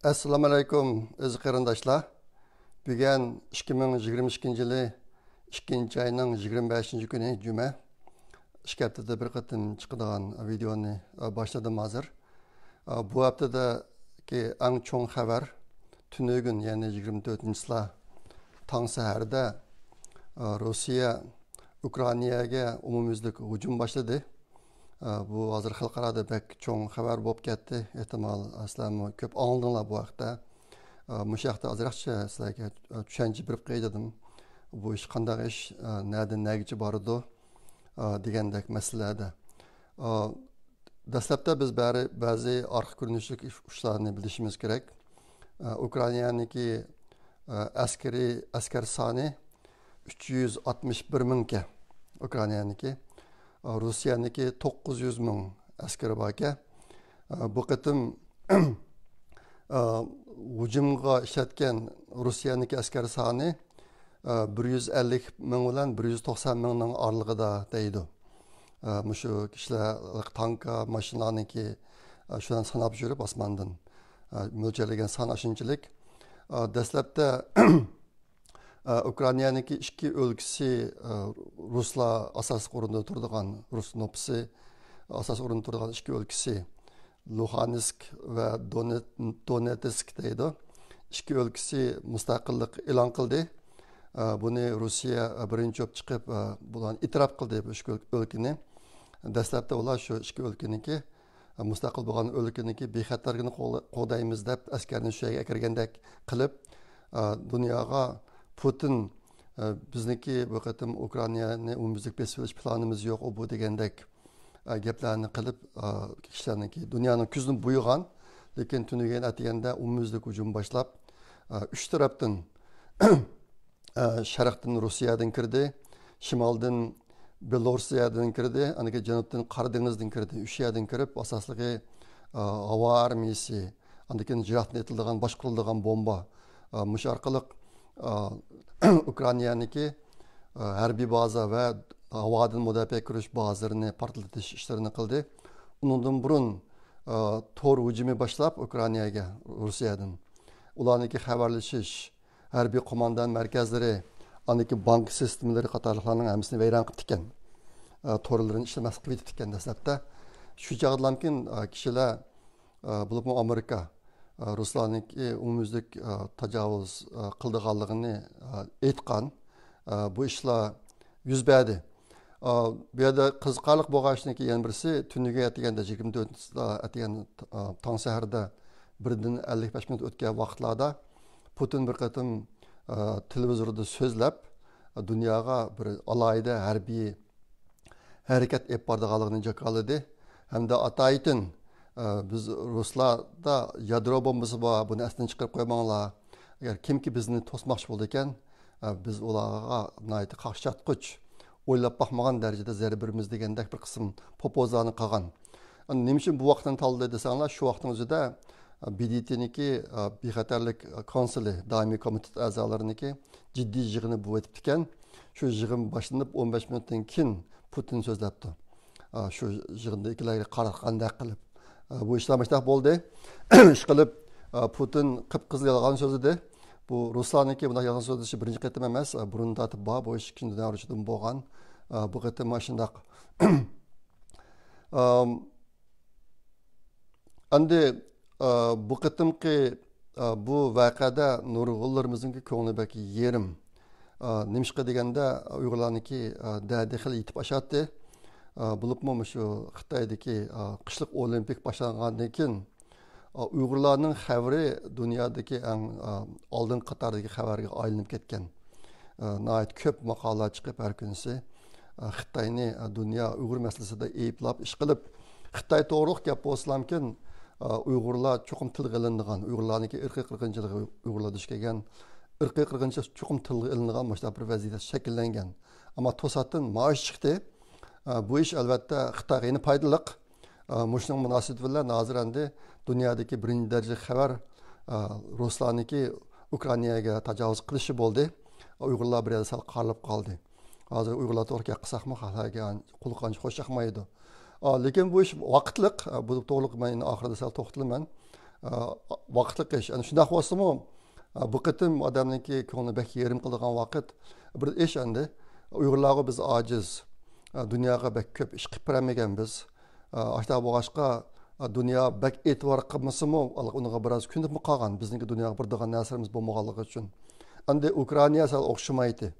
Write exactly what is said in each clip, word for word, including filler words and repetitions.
ئەسسالامۇئەلەيكۇم، ئەزىز قېرىنداشلار. بۈگۈن ئىككى مىڭ يىگىرمە ئىككىنچى يىلى ئىككىنچى ئاينىڭ يىگىرمە بەشىنچى كۈنى، جۈمە. ئىككى ھەپتىدە بىر قېتىم چىقىدىغان ۋىدېونى، ئە، باشلىدىم ھازىر. ئە، بۇ ھەپتىدىكى ئەڭ چوڭ خەۋەر، تۈنۈگۈن، يەنى يىگىرمە تۆتىنچى چىسلا تاڭ سەھەردە، ئە، روسىيە ئۇكرائىناگە ئومۇميۈزلۈك ھۇجۇم باشلىدى. ئە، بۇ ھازىر خەلقئارادا بەك چوڭ خەۋەر بولۇپ كەتتى. ئېھتىمال، سىلەرمۇ كۆپ ئاڭلىدىڭلار بۇ ھەقتە. ئە، مۇشۇ ھەقتە ئازراقچە سىلەرگە، ئە، چۈشەنچە بېرىپ قوياي دېدىم. بۇ ئىش قانداق ئىش، ئە، نەدىن نەگىچە بارىدۇ، ئە، دېگەندەك مەسىلىلەردە. ئە، دەسلەپتە بىز بەرى، بەزى ئارقا كۆرۈنۈشلۈك ئۇچلارنى بىلىشىمىز كېرەك. ئە، ئۇكرائىنانىڭكى، ئە، ئەسكىرىي، ئەسكەر سانى ئۈچ يۈز ئاتمىش بىر مىڭكەن ئۇكرائىنانىڭكى. ئە، روسىيەنىڭكى توققۇز يۈز مىڭ ئەسكىرى باركەن. ئە، بۇ قېتىم، ئە، ھۇجۇمغا ئىشلەتكەن روسىيەنىڭكى ئەسكەر سانى، ئە، بىر يۈز ئەللىك مىڭ بىلەن بىر يۈز توقسان مىڭنىڭ ئارىلىقىدا دەيدۇ. ئە، مۇشۇ كىشىلەر تانكا، ماشىنىلارنىڭكى، ئە، شۇلارنى ساناپ يۈرۈپ ئاسماندىن، ئە، مۆلچەرلىگەن سان ئاشۇنچىلىك. ئە، دەسلەپتە، ئە، ئۇكرائىنانىڭكى ئىككى ئۆلكىسى، ئە، رۇسلار ئاساسلىق ئورۇندا تۇرىدىغان، رۇس نوپۇسى ئاساسلىق ئورۇندا تۇرىدىغان ئىككى ئۆلكىسى، لۇھانسك ۋە دونېت-، دونېتسك دەيدۇ. ئىككى ئۆلكىسى مۇستەقىللىق ئېلان قىلدى. ئە، بۇنى روسىيە، ئە، بىرىنچى بولۇپ چىقىپ، ئە، بۇلارنى ئېتىراپ قىلدى، بۇ ئىككى ئۆل-، ئۆلكىنى. دەسلەپتە ئۇلار شۇ ئىككى ئۆلكىنىڭكى، ئە، مۇستەقىل بولغان ئۆلكىنىڭكى بىخەتەرلىكىنى قوغلا-، قوغدايمىز دەپ، ئەسكەرنى شۇ يەرگە ئەكىرگەندەك قىلىپ، ئە، دۇنياغا پۇتىن، ئە، بىزنىڭكى بۇ قېتىم ئۇكرائىنانى ئومۇميۈزلۈك بېسىۋېلىش پىلانىمىز يوق، ئۇ بۇ دېگەندەك، ئە، گەپلەرنى قىلىپ، ئە، كىشىلەرنىڭكى، دۇنيانىڭ كۆزىنى بويىغان، لېكىن تۈنۈگۈن ئەتىگەندە ئومۇميۈزلۈك ھۇجۇم باشلاپ، ئە، ئۈچ تەرەپتىن، ئە، شەرقتىن روسىيەدىن كىردى، شىمالدىن بېلوروسىيەدىن كىردى، ئاندىن كېيىن جەنۇبتىن قارا دېڭىزدىن كىردى. ئۈچ يەردىن كىرىپ، ئاساسلىقى، ئە، ھاۋا ئارمىيىسى، ئاندىن كېيىن يىراقتىن ئېتىلىدىغان، باشقۇرۇلىدىغان بومبا، ئە، مۇشۇ ئارقىلىق، ئە، ئۇكرائىنانىڭكى، ئە، ھەربىي بازا ۋە ھاۋادىن مۇداپىئە كۆرۈش بازىلىرىنى پارتلىتىش ئىشلىرىنى قىلدى. ئۇنىڭدىن بۇرۇن، ئە، تور ھۇجۇمى باشلاپ، ئۇكرائىناگە روسىيەدىن، ئۇلارنىڭكى خەۋەرلىشىش، ھەربىي قوماندان مەركەزلىرى، ئاندىكى بانكا سىستېمىلىرى قاتارلىقلارنىڭ ھەممىسىنى ۋەيران قىلىپتىكەن. ئە، تورلىرىنى ئىشلىمەسلىك قىلىۋېتىپتىكەن دەسلەپتە. شۇ چاغدىلامكىن، ئە، كىشىلەر، ئە، بولۇپمۇ ئامېرىكا، ئە، رۇسلارنىڭكى ئومۇميۈزلۈك، ئە، تاجاۋۇز، ئە، قىلىدىغانلىقىنى، ئە، ئېيتقان. ئە، بۇ ئىشلار يۈز بەردى. ئا، بۇ يەردە قىزىقارلىق بولغان ئىشنىڭكى يەنە بىرسى، تۈنۈگۈن ئەتىگەندە، يىگىرمە تۆتىنچى ئەتىگەن، ئا، تاڭ سەھەردە بىردىن ئەللىك بەش مىنۇت ئۆتكەن ۋاقىتلاردا پۇتىن بىر قېتىم، ئا، تېلېۋىزوردا سۆزلەپ، دۇنياغا بىر ئالاھىدە ھەربىي ھەرىكەت ئېلىپ بارىدىغانلىقىنى جاكارلىدى ھەمدە ئاتايىتىن، ئا، بىز رۇسلاردا يادرو بومبىسى بار، بۇنى ئەستىن چىقىرىپ قويماڭلار. ئەگەر كىمكى بىزنى توسماقچى بولىدىكەن، ئە، بىز ئۇلارغا ناھايىتى قاقشاتقۇچ، ئويلاپ باقمىغان دەرىجىدە زەربە بېرىمىز دېگەندەك بىر قىسىم پوپوزلارنى قىلغان. ئەمدى نېمە ئۈچۈن بۇ ۋاقىتنى تاللىدى دېسەڭلار، شۇ ۋاقىتنىڭ ئۆزىدە، ئە، ب د ت نىكى، ئە، بىخەتەرلىك كونسۇلى، دائىمىي كومىتېت ئەزالىرىنىكى جىددىي يىغىنى بولۇۋېتىپتىكەن. شۇ يىغىن باشلىنىپ ئون بەش مىنۇتتىن كېيىن پۇتىن سۆزلەپتۇ. ئا، شۇ يىغىندا ئىككىلەرگە قاراتقاندەك قىلىپ، ئا، بۇ ئىشلار مۇشۇنداق بولدى. ئىشقىلىپ، ئا، پۇتىن قىپقىزىل يالغان سۆزلىدى. بۇ رۇسلارنىڭكى بۇنداق يالغان سۆزلىشى بىرىنچى قېتىم ئەمەس، ئا، بۇرۇن تارتىپ بار، بۇ ئىش ئىككىنچى دۇنيا ئۇرۇشىدىن بولغان. ئا، بۇ قېتىم مانا شۇنداق. ئام، ئەمدى، ئا، بۇ قېتىمقى، ئا، بۇ ۋەقەدە نۇرغۇنلىرىمىزنىڭكى كۆڭلى بەك يېرىم. ئا، نېمىشقا دېگەندە، ئۇيغۇرلارنىڭكى، ئا، دەردى خېلى يېتىپ ئاشاتتى. ئا، بولۇپمۇ مۇشۇ خىتايدىكى، ئا، قىشلىق ئولىمپىك باشلانغاندىن كېيىن، ئا، ئۇيغۇرلارنىڭ خەۋىرى دۇنيادىكى ئەڭ، ئا، ئالدىنقى قاتاردىكى خەۋەرگە ئايلىنىپ كەتكەن. ئە، ناھايىتى كۆپ ماقالىلەر چىقىپ ھەر كۈنسى، ئە، خىتاينى، ئە، دۇنيا ئۇيغۇر مەسىلىسىدە ئەيىبلاپ ئىش قىلىپ، خىتاي توغرۇلۇق گەپ بولسىلامكىن، ئە، ئۇيغۇرلار چوقۇم تىلغا ئېلىنىدىغان، ئۇيغۇرلارنىڭكى ئىرقىي قىرغىنچىلىقى، ئۇيغۇرلار دۇچ كەلگەن ئىرقىي قىرغىنچىلىق چوقۇم تىلغا ئېلىنىدىغان مۇشۇنداق بىر ۋەزىيەت شەكىللەنگەن. ئەمما توساتتىن مائاش چىقتى. ئە، بۇ ئىش ئەلۋەتتە خىتايغا يەنە پايدىلىق. ئا، مۇشۇنىڭ مۇناسىۋىتى بىلەن ھازىر ئەمدى دۇنيادىكى بىرىنچى دەرىجىلىك خەۋەر، ئا، رۇسلارنىڭكى ئۇكرائىناگە تاجاۋۇز قىلىشى بولدى. ئۇيغۇرلار بىر يەردە سەل قارىلىپ قالدى. ھازىر ئۇيغۇرلار توغرا گەپ قىلساقمۇ، خەلققە قۇلىقى ئانچە خۇش ياقمايدۇ. ئا، لېكىن بۇ ئىش ۋاقىتلىق. ئا، بۇ توغرىلىق مەن ئاخىرىدا سەل توختىلىمەن. ۋاقىتلىق ئىش. ئەنە شۇنداق بولسىمۇ، بۇ قېتىم ئادەمنىڭكى كۆڭلى بەك يېرىم قىلىدىغان ۋاقىت بىر ئىش ئەندى. ئۇيغۇرلارغا بىز ئاجىز، دۇنياغا بەك كۆپ ئىش قىلىپ بېرەلمىگەنبىز. ئاشۇنداق بولغاچقا، دۇنيا بەك ئېتىبار قىلمىسىمۇ، ئۇنىڭغا بىراز كۆنۈپمۇ قالغان، بىزنىڭكى دۇنياغا بېرىدىغان نەرسىلىرىمىز بولمىغانلىقى ئۈچۈن. ئەندى ئۇكرائىنا سەل ئوخشىمايتتى.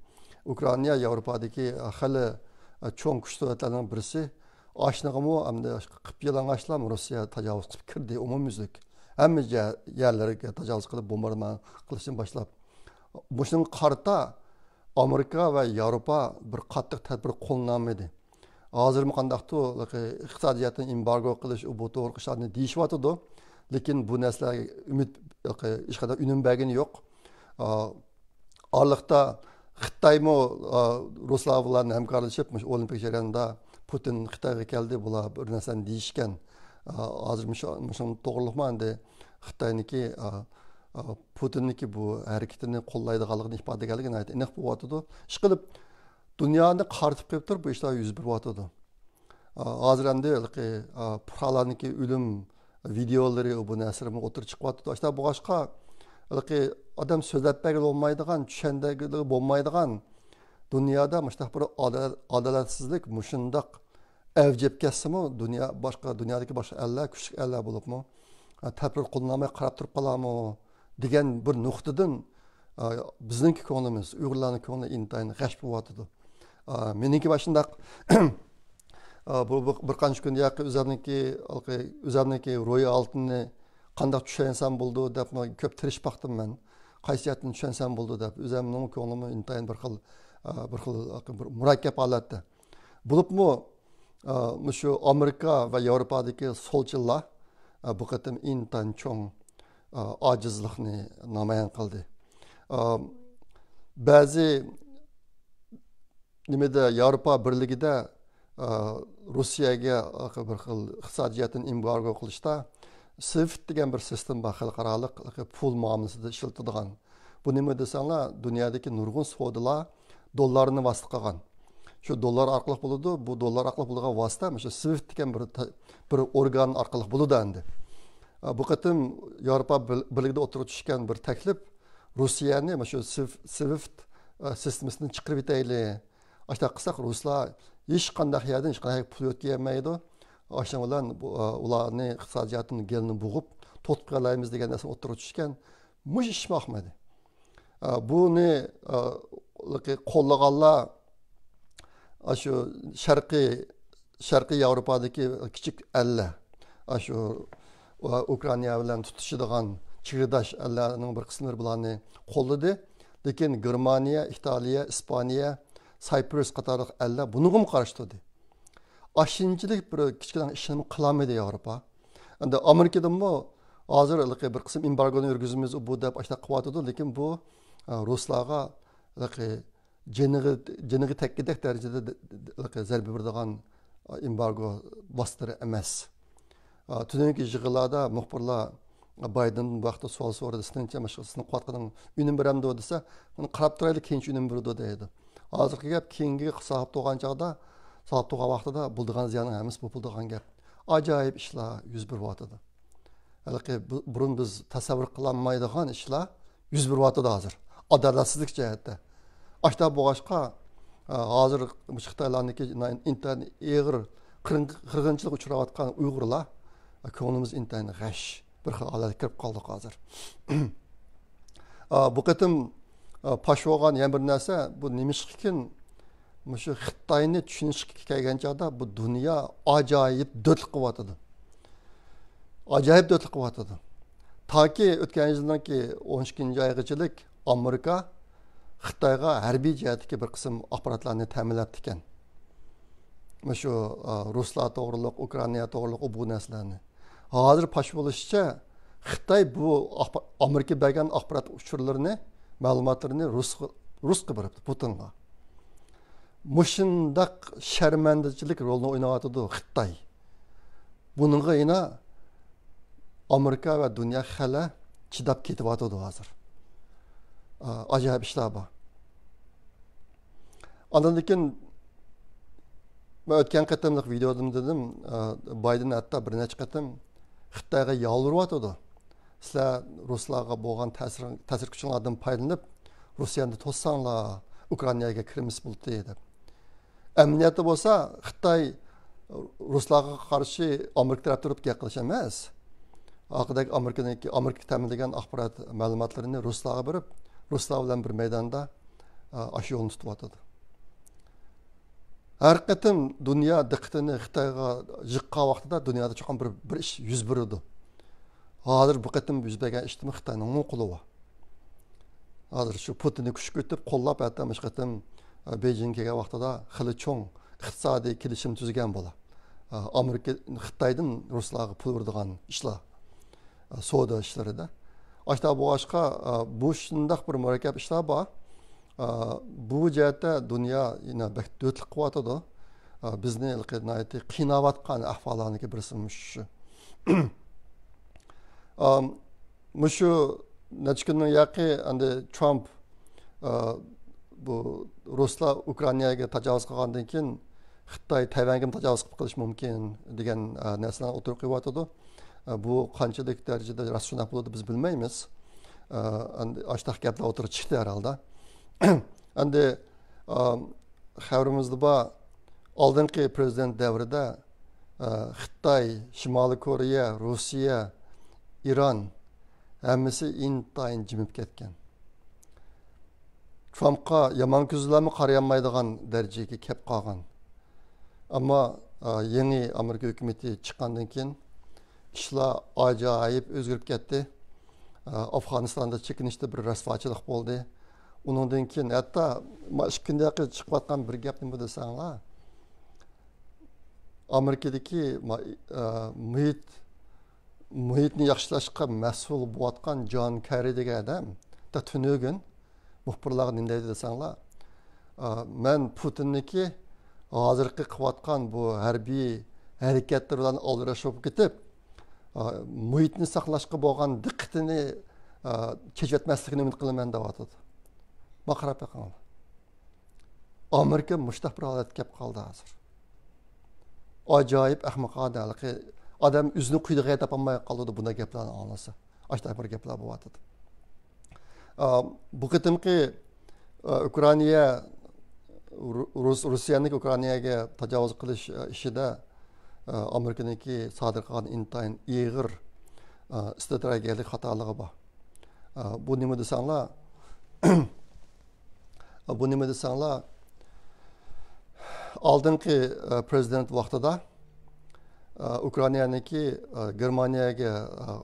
ئۇكرائىنا ياۋروپادىكى خېلى چوڭ كۈچ دۆلەتلەرنىڭ بىرسى. ئاشنىغىمۇ ئەمدى قىپيالىڭاچلا روسىيە تاجاۋۇز قىلىپ كىردى ئومۇميۈزلۈك. ھەممە يە-، يەرلەرگە تاجاۋۇز قىلىپ، بومباردىمان قىلىشتىن باشلاپ. مۇشۇنىڭغا قارىتا ئامېرىكا ۋە ياۋروپا بىر قاتتىق تەدبىر قوللىنالمىدى. ھازىرمۇ قانداقتۇ، ئىقتىسادىي جەھەتتىن ئېمبارگو قىلىش، ئۇ بۇ توغرا ئىشلارنى دېيىشىۋاتىدۇ. لېكىن بۇ نەرسىلەرگە ئۈمىد، ھېچقانداق ئۈنۈم بەرگىنى يوق. ئا، ئارىلىقتا خىتايمۇ، ئا، رۇسلار بىلەن ھەمكارلىشىپ، مۇشۇ ئولىمپىك جەريانىدا پۇتىن خىتايغا كەلدى، بۇلار بىر نەرسىنى دېيىشكەن. ئا، ھازىر مۇشۇ، مۇشۇ توغرىلىقمۇ ئەندى خىتاينىڭكى، ئا، ئا، پۇتىننىڭكى بۇ ھەرىكىتىنى قوللايدىغانلىقىنى ئىپادىلىگەنلىكى ناھايىتى ئېنىق بولۇۋاتىدۇ. ئىشقىلىپ، دۇنيانى قارىتىپ قويۇپ تۇرۇپ، بۇ ئىشلار يۈز بېرىۋاتىدۇ. ئا، ھازىر ئەمدى ھېلىقى، ئا، پۇقرالارنىڭكى ئۆلۈم ۋىدېئولىرى، بۇ نەرسىلىرىمۇ ئوتتۇرىغا چىقىۋاتىدۇ. ئاشۇنداق بولغاچقا، ھېلىقى ئادەم سۆزلەپ بەرگىلى بولمايدىغان، چۈشەندۈرگىلى بولمايدىغان، دۇنيادا مۇشۇنداق بىر ئادالەت-، ئادالەتسىزلىك مۇشۇنداق ئەۋج ئېلىپ كەتسىمۇ، دۇنيا، باشقا، دۇنيادىكى باشقا ئەللەر، كۈچلۈك ئەللەر بولۇپمۇ، ئا، تەدبىر قوللىنالماي قاراپ تۇرۇپ قالارمۇ دېگەن بىر نۇقتىدىن، ئا، بىزنىڭكى كۆڭلىمىز، ئۇيغۇرلارنىڭ كۆڭلى ئىنتايىن غەش بولۇۋاتىدۇ. ئا، مېنىڭكى مۇشۇنداق، ئا، بۇ، بۇ بىر قانچە كۈندە ياقى ئۆزەمنىڭكى، ھېلىقى ئۆزەمنىڭكى روھىي ھالىتىنى قانداق چۈشەنسەم بولىدۇ دەپ كۆپ تىرىشىپ باقتىم مەن. قايسى جەھەتتىن چۈشەنسەم بولىدۇ دەپ، ئۆزەمنىڭ كۆڭلىمۇ ئىنتايىن بىر خىل، ئا، بىر خىل، بىر مۇرەككەپ ھالەتتە. بولۇپمۇ، ئا، مۇشۇ ئامېرىكا ۋە ياۋروپادىكى سولچىلار، ئا، بۇ قېتىم ئىنتايىن چوڭ، ئا، ئاجىزلىقنى نامايان قىلدى. ئا، بەزى نېمىدە، ياۋروپا بىرلىكىدە، ئا، روسىيەگە، ئا، بىر خىل ئىقتىسادىي جەھەتتىن ئېمبارگو قىلىشتا سۋىفت دېگەن بىر سىستېما بار، خەلقئارالىق پۇل مۇئامىلىسىدە ئىشلىتىدىغان. بۇ نېمە دېسەڭلار، دۇنيادىكى نۇرغۇن سودىلار دوللارنى ۋاسىتە قىلغان. شۇ دوللار ئارقىلىق بولىدۇ. بۇ دوللار ئارقىلىق بولىدىغان ۋاسىتە مۇشۇ سۋىفت دېگەن بىر ت-، بىر ئورگان ئارقىلىق بولىدۇ ئەمدى. ئا، بۇ قېتىم ياۋروپا بىر-، بىرلىكىدە ئوتتۇرىغا چۈشكەن بىر تەكلىپ، روسىيەنى مۇشۇ سىف-، سۋىفت، ئا، سىستېمىسىدىن چىقىرىۋېتەيلى. ئاشۇنداق قىلساق، رۇسلار ھېچقانداق يەردىن ھېچقانداق پۇل يۆتكىيەلمەيدۇ. ئاشۇنىڭ بىلەن بۇ، ئا، ئۇلارنى ئىقتىسادىياتتىن گېلىنى بوغۇپ، توختىتىپ قالايمىز دېگەن نەرسە ئوتتۇرىغا چۈشكەن. مۇشۇ ئىشمۇ ئاقمىدى. ئا، بۇنى، ئا، قوللىغانلار ئاشۇ شەرقىي، شەرقىي ياۋروپادىكى كىچىك ئەللەر، ئاشۇ ئۇكرائىنا بىلەن تۇتىشىدىغان چېگرىداش ئەللەرنىڭ بىر قىسىملىرى بۇلارنى قوللىدى. لېكىن گېرمانىيە، ئىتالىيە، ئىسپانىيە، سايپرۇس قاتارلىق ئەللەر بۇنىڭغىمۇ قارشى تۇردى. ئاشۇنچىلىك بىر كىچىككىنە ئىشنىمۇ قىلالمىدى ياۋروپا. ئەمدى ئامېرىكىدىنمۇ ھازىر ھېلىقى بىر قىسىم ئېمبارگونى يۈرگۈزىمىز، بۇ دەپ ئاشۇنداق قىلىۋاتىدۇ، لېكىن بۇ، ئە، رۇسلارغا ھېلىقى جېنىغا، جېنىغا تەگكۈدەك دەرىجىدە د-، د-، ھېلىقى زەربە بېرىدىغان، ئە، ئېمبارگو ۋاسىتىلىرى ئەمەس. ئە، تۈنۈگۈنكى يىغىنلاردا مۇخبىرلار بايدېندىن بۇ ھەقتە سوئال سورىدى، سېنىڭچە مۇشۇ سىزنىڭ قىلىۋاتقىنىڭ ئۈنۈم بېرەمدۇ دېسە، مانا قاراپ تۇرايلى، كېيىنچە ئۈنۈم بېرىدۇ دەيدۇ. ھازىرقى گەپ كېيىنكىگە ساقلاپ تۇرغان چاغدا، ساقلاپ تۇرغان ۋاقتىدا بولىدىغان زىياننىڭ ھەممىسى بولۇپ بولىدىغان گەپ. ئاجايىپ ئىشلار يۈز بېرىۋاتىدۇ. ھېلىقى بۇ-، بۇرۇن بىز تەسەۋۋۇر قىلالمايدىغان ئىشلار يۈز بېرىۋاتىدۇ ھازىر. ئادالەتسىزلىك جەھەتتە. ئاشۇنداق بولغاچقا، ئا، ھازىر مۇشۇ خىتايلارنىڭكى ئىنتايىن ئېغىر قىرغىن-، قىرغىنچىلىققا ئۇچراۋاتقان ئۇيغۇرلار، ئا، كۆڭلىمىز ئىنتايىن غەش، بىر خىل ھالەتكە كىرىپ قالدۇق ھازىر. ئا، بۇ قېتىم، ئا، پاش بولغان يەنە بىر نەرسە، بۇ نېمىشقىكىن مۇشۇ خىتاينى چۈشىنىشكە كەلگەن چاغدا بۇ دۇنيا ئاجايىپ دۆتلۈك قىلىۋاتىدۇ. ئاجايىپ دۆتلۈك قىلىۋاتىدۇ. تاكى ئۆتكەن يىلنىڭكى ئون ئىككىنچى ئايغىچىلىك ئامېرىكا خىتايغا ھەربىي جەھەتتىكى بىر قىسىم ئاپپاراتلارنى تەمىنلەپتىكەن. مۇشۇ، ئا، رۇسلار توغرۇلۇق، ئۇكرائىنا توغرۇلۇق بۇ نەرسىلەرنى. ھازىر پاش بولۇشىچە، خىتاي بۇ ئاخبا-، ئامېرىكا بەرگەن ئاخبارات ئۇچۇرلىرىنى، مەلۇماتلىرىنى رۇسقا، رۇسقا بېرىپتۇ، پۇتىنغا. مۇشۇنداق شەرمەندىچىلىك رولىنى ئويناۋاتىدۇ خىتاي. بۇنىڭغا يەنە ئامېرىكا ۋە دۇنيا خەلق چىداپ كېتىۋاتىدۇ ھازىر. ئا، ئاجايىپ ئىشلار بار. ئاندىن كېيىن مەن ئۆتكەن قېتىملىق ۋىدېودىمۇ دېدىم، ئا، بايدېن ھەتتا بىر نەچچە قېتىم خىتايغا يالۋۇرۇۋاتىدۇ. سىلەر رۇسلارغا بولغان تەسىر، تەسىر كۈچۈڭلاردىن پايدىلىنىپ، روسىيەنى توسساڭلار، ئۇكرائىناگە كىرىمىز بولدى دەپ. ئەمەلىيەتتە بولسا، خىتاي رۇسلارغا قارشى ئامېرىكا تەرەپ تۇرۇپ گەپ قىلىش ئەمەس. ئارقىدىكى ئامېرىكىنىڭكى، ئامېرىكا تەمىنلىگەن ئاخبارات مەلۇماتلىرىنى رۇسلارغا بېرىپ، رۇسلار بىلەن بىر مەيداندا، ئا، ئاشۇ يولنى تۇتۇۋاتىدۇ. ھەر قېتىم دۇنيا دىققىتىنى خىتايغا يىغقان ۋاقتىدا دۇنيادا چوقۇم بىر، بىر ئىش يۈز بېرىدۇ. ھازىر بۇ قېتىم يۈز بەرگەن ئىشتىمۇ خىتاينىڭ قولى بار. ھازىر شۇ پۇتىننى كۈچكە ئۆتۈپ قوللاپ، ھەتتا مۇشۇ قېتىم، ئە، بېيجىڭگە كەلگەن ۋاقتىدا خېلى چوڭ ئىقتىسادىي كېلىشىم تۈزگەن بولا. ئە، ئامېرىكا خىتايدىن رۇسلارغا پۇل بېرىدىغان ئىشلار، ئە، سودا ئىشلىرىدا. ئاشۇنداق بولغاچقا، ئە، بۇ شۇنداق بىر مۇرەككەپ ئىشلار بار. ئە، بۇ جەھەتتە دۇنيا يەنە بەك دۆتلۈك قىلىۋاتىدۇ. ئە، بىزنى ھېلىقى ناھايىتى قىيناۋاتقان ئەھۋاللارنىڭكى بىرسى مۇشۇ. ئام، مۇشۇ نەچچە كۈندىن ياقى ئەندى ترامپ، ئا، بۇ رۇسلار ئۇكرائىناگە تاجاۋۇز قىلغاندىن كېيىن خىتاي تەيۋەنگىمۇ تاجاۋۇز قىلىپ قېلىشى مۇمكىن دېگەن، ئا، نەرسىلەرنى ئوتتۇرىغا قويۇۋاتىدۇ. ئا، بۇ قانچىلىك دەرىجىدە راست شۇنداق بولىدۇ، بىز بىلمەيمىز. ئا، ئەندى ئاشۇنداق گەپلەر ئوتتۇرىغا چىقتى ھەر ھالدا. ئەندى، ئا، خەۋىرىمىزدە بار، ئالدىنقى پرېزىدېنت دەۋرىدە، ئە، خىتاي، شىمالىي كورېيە، روسىيە، ئىران ھەممىسى ئىنتايىن جىمىپ كەتكەن. ترامپقا يامان كۆز بىلەنمۇ قارىيالمايدىغان دەرىجىگە كەپ قالغان. ئەمما، ئە، يېڭى ئامېرىكا ھۆكۈمىتى چىققاندىن كېيىن ئىشلار ئاجايىپ ئۆزگىرىپ كەتتى. ئە، ئافغانىستاندا چېكىنىشتە بىر رەسۋاچىلىق بولدى. ئۇنىڭدىن كېيىن ھەتتا ما ئىككى كۈندە چىقىۋاتقان بىر گەپ نېمە دېسەڭلار، ئامېرىكىدىكى ما-، ئە، مۇھىت، مۇھىتنى ياخشىلاشقا مەسئۇل بولۇۋاتقان جان كەررى دېگەن ئادەم، دا تۈنۈگۈن مۇخبىرلارغا نېمە دەيدۇ دېسەڭلار، ئە، مەن پۇتىننىكى ھازىرقى قىلىۋاتقان بۇ ھەربىي ھەرىكەتلىرى بىلەن ئالدىراش بولۇپ كېتىپ، ئە، مۇھىتنى ساقلاشقا بولغان دىققىتىنى، ئە، چېچىۋەتمەسلىكىنى ئۈمىد قىلىمەن دەۋاتىدۇ. ما قاراپ بېقىڭلار. ئامېرىكا مۇشۇنداق بىر ھالەتكە كەپ قالدى ھازىر. ئاجايىپ ئەخمىقانە ھېلىقى ئادەم ئۆزىنى قويىدىغان يەر تاپالماي قالىدۇ بۇنداق گەپلەرنى ئاڭلىسا. ئاشۇنداق بىر گەپلەر بولۇۋاتىدۇ. ئا، بۇ قېتىمقى، ئا، ئۇكرائىنىيە، رۇ-، رۇس-، روسىيەنىڭ ئۇكرائىنىيەگە تاجاۋۇز قىلىش، ئا، ئىشىدا، ئا، ئامېرىكىنىڭكى سادىر قىلغان ئىنتايىن ئېغىر، ئا، ئىستراتېگىيەلىك خاتالىقى بار. ئا، بۇ نېمە دېسەڭلار، بۇ نېمە دېسەڭلار، ئالدىنقى، ئە، پرېزىدېنت ۋاقتىدا، ئە، ئۇكرائىنانىڭكى، ئە، گېرمانىيەگە، ئە،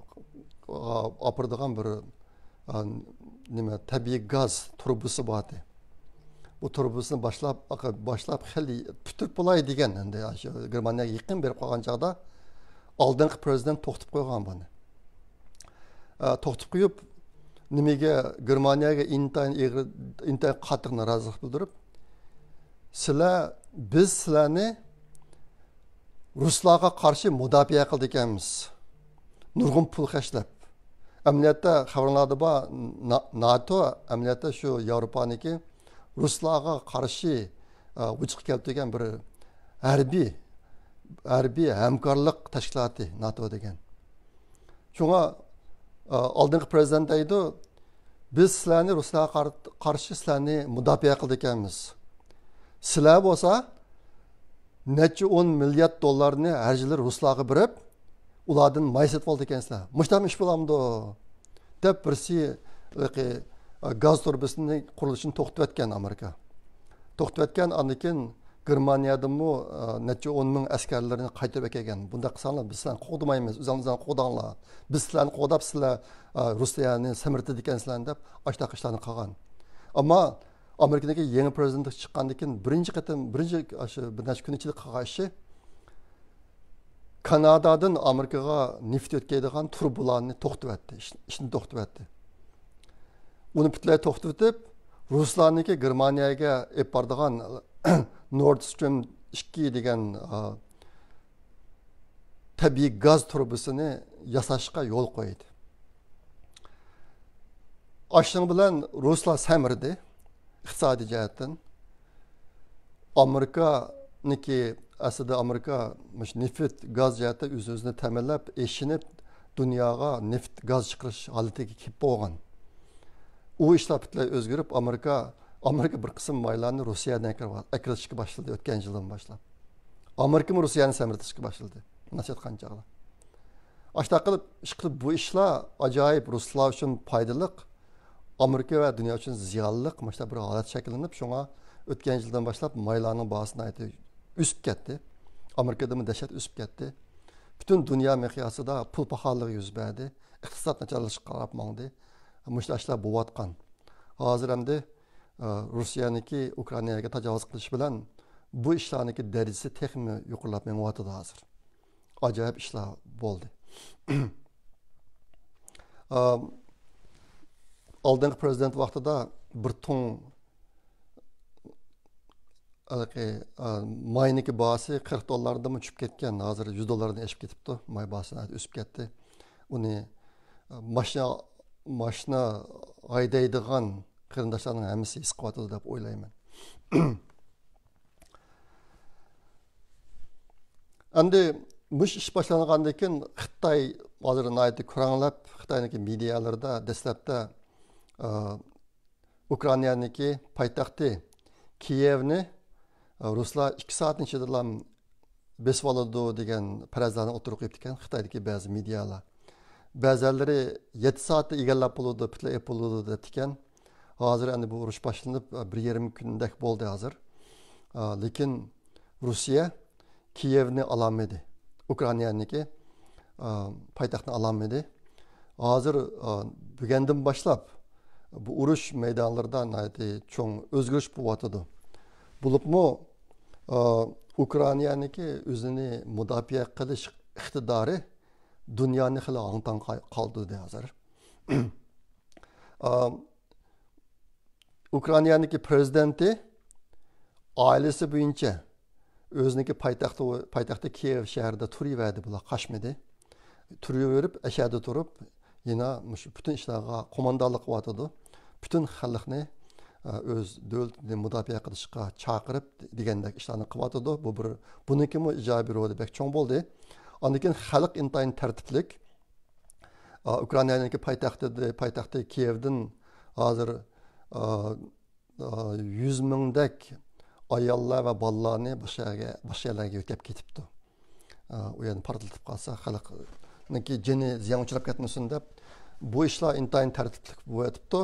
ئاپىرىدىغان بىر، ئە، نېمە، تەبىئىي گاز تۇرۇبىسى بار ئىدى. بۇ تۇرۇبىسىنى باشلاپ، باشلاپ خېلى پۈتتۈرۈپ بولاي دېگەن، ئەندى شۇ گېرمانىيەگە يېقىن بېرىپ قالغان چاغدا ئالدىنقى پرېزىدېنت توختىتىپ قويغان بۇنى. ئە، توختىتىپ قويۇپ، نېمىگە، گېرمانىيەگە ئىنتايىن ئېغىر، ئىنتايىن قاتتىق نارازىلىق بىلدۈرۈپ، سىلەر، بىز سىلەرنى رۇسلارغا قارشى مۇداپىئە قىلىدىكەنمىز. نۇرغۇن پۇل خەجلەپ. ئەمەلىيەتتە خەۋىرىڭلاردا بار، نا-، ناتو ئەمەلىيەتتە شۇ ياۋروپانىڭكى رۇسلارغا قارشى، ئە، ۋۇجۇدقا كەلتۈرگەن بىر ھەربىي، ھەربىي ھەمكارلىق تەشكىلاتى ناتو دېگەن. شۇڭا، ئە، ئالدىنقى پرېزىدېنت دەيدۇ، بىز سىلەرنى رۇسلارغا قار-، قارشى سىلەرنى مۇداپىئە قىلىدىكەنمىز. سىلەر بولسا نەچچە ئون مىليارد دوللارنى ھەر يىلى رۇسلارغا بېرىپ، ئۇلاردىن ماي سېتىپ ئالىدىكەنسىلەر. مۇشۇنداق ئىش بولامدۇ؟ دەپ بىرسى، ھېلىقى، ئە، گاز تۇرۇبىسىنى قۇرۇلۇشىنى توختىتىۋەتكەن ئامېرىكا. توختىتىۋەتكەن، ئاندىن كېيىن گېرمانىيەدىنمۇ، ئە، نەچچە ئون مىڭ ئەسكەرلىرىنى قايتۇرۇپ ئەكەلگەن. بۇنداق قىلساڭلار، بىز سىلەرنى قوغدىمايمىز، ئۆزۈڭلار ئۆزۈڭلارنى قوغداڭلار. بىز سىلەرنى قوغداپ، سىلەر، ئە، روسىيەنى سەمرىتىدىكەنسىلەر دەپ، ئاشۇنداق ئىشلارنى قىلغان. ئەمما ئامېرىكىنىڭكى يېڭى پرېزىدېنتى چىققاندىن كېيىن بىرىنچى قېتىم، بىرىنچى، ئاشۇ بىر نەچچە كۈن ئىچىدە قىلغان ئىشى، كانادادىن ئامېرىكىغا نېفىت يۆتكەيدىغان تۇرۇبىلارنى توختىتىۋەتتى، ئىش-، ئىشنى توختىتىۋەتتى. ئۇنى پۈتۈنلەي توختىتىۋېتىپ، رۇسلارنىڭكى گېرمانىيەگە ئېلىپ بارىدىغان نورد سترىم ئىككى دېگەن، ئا، تەبىئىي گاز تۇرۇبىسىنى ياساشقا يول قويدى. ئاشۇنىڭ بىلەن رۇسلار سەمرىدى ئىقتىسادىي جەھەتتىن. ئامېرىكانىڭكى، ئەسلىدە ئامېرىكا مۇشۇ نېفىت، گاز جەھەتتە ئۆز-ئۆزىنى تەمىنلەپ، ئېشىنىپ، دۇنياغا نېفىت، گاز چىقىرىش ھالىتىگە كېلىپ بولغان. ئۇ ئىشلار پۈتۈنلەي ئۆزگىرىپ، ئامېرىكا، ئامېرىكا بىر قىسىم مايلارنى روسىيەدىن ئەكىرىۋال-، ئەكىرىشكە باشلىدى ئۆتكەن يىلدىن باشلاپ. ئامېرىكىمۇ روسىيەنى سەمرىتىشكە باشلىدى، مۇنداق ئېيتقان چاغدا. ئاشۇنداق قىلىپ، ئىشقىلىپ بۇ ئىشلار ئاجايىپ رۇسلار ئۈچۈن پايدىلىق، ئامېرىكا ۋە دۇنيا ئۈچۈن زىيانلىق، مۇشۇنداق بىر ھالەت شەكىللىنىپ، شۇڭا ئۆتكەن يىلدىن باشلاپ مايلارنىڭ باھاسى ناھايىتى ئۆسۈپ كەتتى. ئامېرىكىدىمۇ دەھشەت ئۆسۈپ كەتتى. پۈتۈن دۇنيا مىقياسىدا پۇل پاخاللىقى يۈز بەردى. ئىقتىساد ناچارلىشىشقا قاراپ ماڭدى. مۇشۇنداق ئىشلار بولۇۋاتقان. ھازىر ئەمدى، ئە، روسىيەنىڭكى ئۇكرائىناگە تاجاۋۇز قىلىشى بىلەن بۇ ئىشلارنىڭكى دەرىجىسى تېخىمۇ يۇقىرىلاپ مېڭىۋاتىدۇ ھازىر. ئاجايىپ ئىشلار بولدى. ئە، ئالدىنقى پرېزىدېنت ۋاقتىدا بىر تۇڭ ھېلىقى، ئە، ماينىڭكى باھاسى قىرىق دوللاردىنمۇ چۈشۈپ كەتكەن. ھازىر يۈز دوللاردىن ئېشىپ كېتىپتۇ. ماي باھاسى ناھايىتى ئۆسۈپ كەتتى. ئۇنى، ئە، ماشىنا، ماشىنا ھەيدەيدىغان قېرىنداشلارنىڭ ھەممىسى ھېس قىلىۋاتىدۇ دەپ ئويلايمەن. ئەمدى مۇشۇ ئىش باشلانغاندىن كېيىن خىتاي ھازىر ناھايىتى كۆرەڭلەپ، خىتاينىڭكى مېدىيالىرىدا دەسلەپتە، ئە، ئۇكرائىنانىڭكى پايتەختى كىيېۋنى، ئە، رۇسلار ئىككى سائەتنىڭ ئىچىدىلا بېسىۋالىدۇ دېگەن پەرەزلەرنى ئوتتۇرىغا قويۇپتىكەن خىتايدىكى بەزى مېدىيالار. بەزىلىرى يەتتە سائەتتە ئىگىلەپ بولىدۇ، پۈتۈنلەي ئېلىپ بولىدۇ دەپتىكەن. ھازىر ئەمدى بۇ ئۇرۇش باشلىنىپ، بىر يېرىم كۈندەك بولدى ھازىر. ئا، لېكىن روسىيە كىيېۋنى ئالالمىدى. ئۇكرائىنانىڭكى، ئا، پايتەختىنى ئالالمىدى. ھازىر، ئا، بۈگۈندىن باشلاپ بۇ ئۇرۇش مەيدانلىرىدا ناھايىتى چوڭ ئۆزگىرىش بولۇۋاتىدۇ. بولۇپمۇ، ئا، ئۇكرائىنانىڭكى ئۆزىنى مۇداپىئە قىلىش ئىقتىدارى دۇنيانى خېلى ھاڭ-تاڭ قا-، قالدۇردى ھازىر. ئا، ئۇكرائىنانىڭكى پرېزىدېنتى ئائىلىسى بويىچە ئۆزىنىڭكى پايتەختى، پايتەختى كىيېۋ شەھىرىدە تۇرۇۋەردى، بۇلار قاچمىدى. تۇرۇۋېرىپ، ئەشەدە تۇرۇپ، يەنە مۇشۇ پۈتۈن ئىشلارغا قوماندانلىق قىلىۋاتىدۇ. پۈتۈن خەلقنى، ئە، ئۆز دۆلىتىنى مۇداپىئە قىلىشقا چاقىرىپ دېگەندەك ئىشلارنى قىلىۋاتىدۇ. بۇ بىر، بۇنىڭكىمۇ ئىجابىي رولى بەك چوڭ بولدى. ئاندىن كېيىن خەلق ئىنتايىن تەرتىپلىك. ئا، ئۇكرائىنانىڭكى پايتەختى، پايتەختى كىيېۋدىن ھازىر، ئا، ئا، يۈز مىڭدەك ئاياللار ۋە بالىلارنى باشقا يەرگە، باشقا يەرلەرگە يۆتكەپ كېتىپتۇ. ئا، ئۇ يەرنى پارتلىتىپ قالسا، خەلقنىڭكى جېنى زىيان ئۇچراپ كەتمىسۇن دەپ، بۇ ئىشلار ئىنتايىن تەرتىپلىك بولۇۋېتىپتۇ.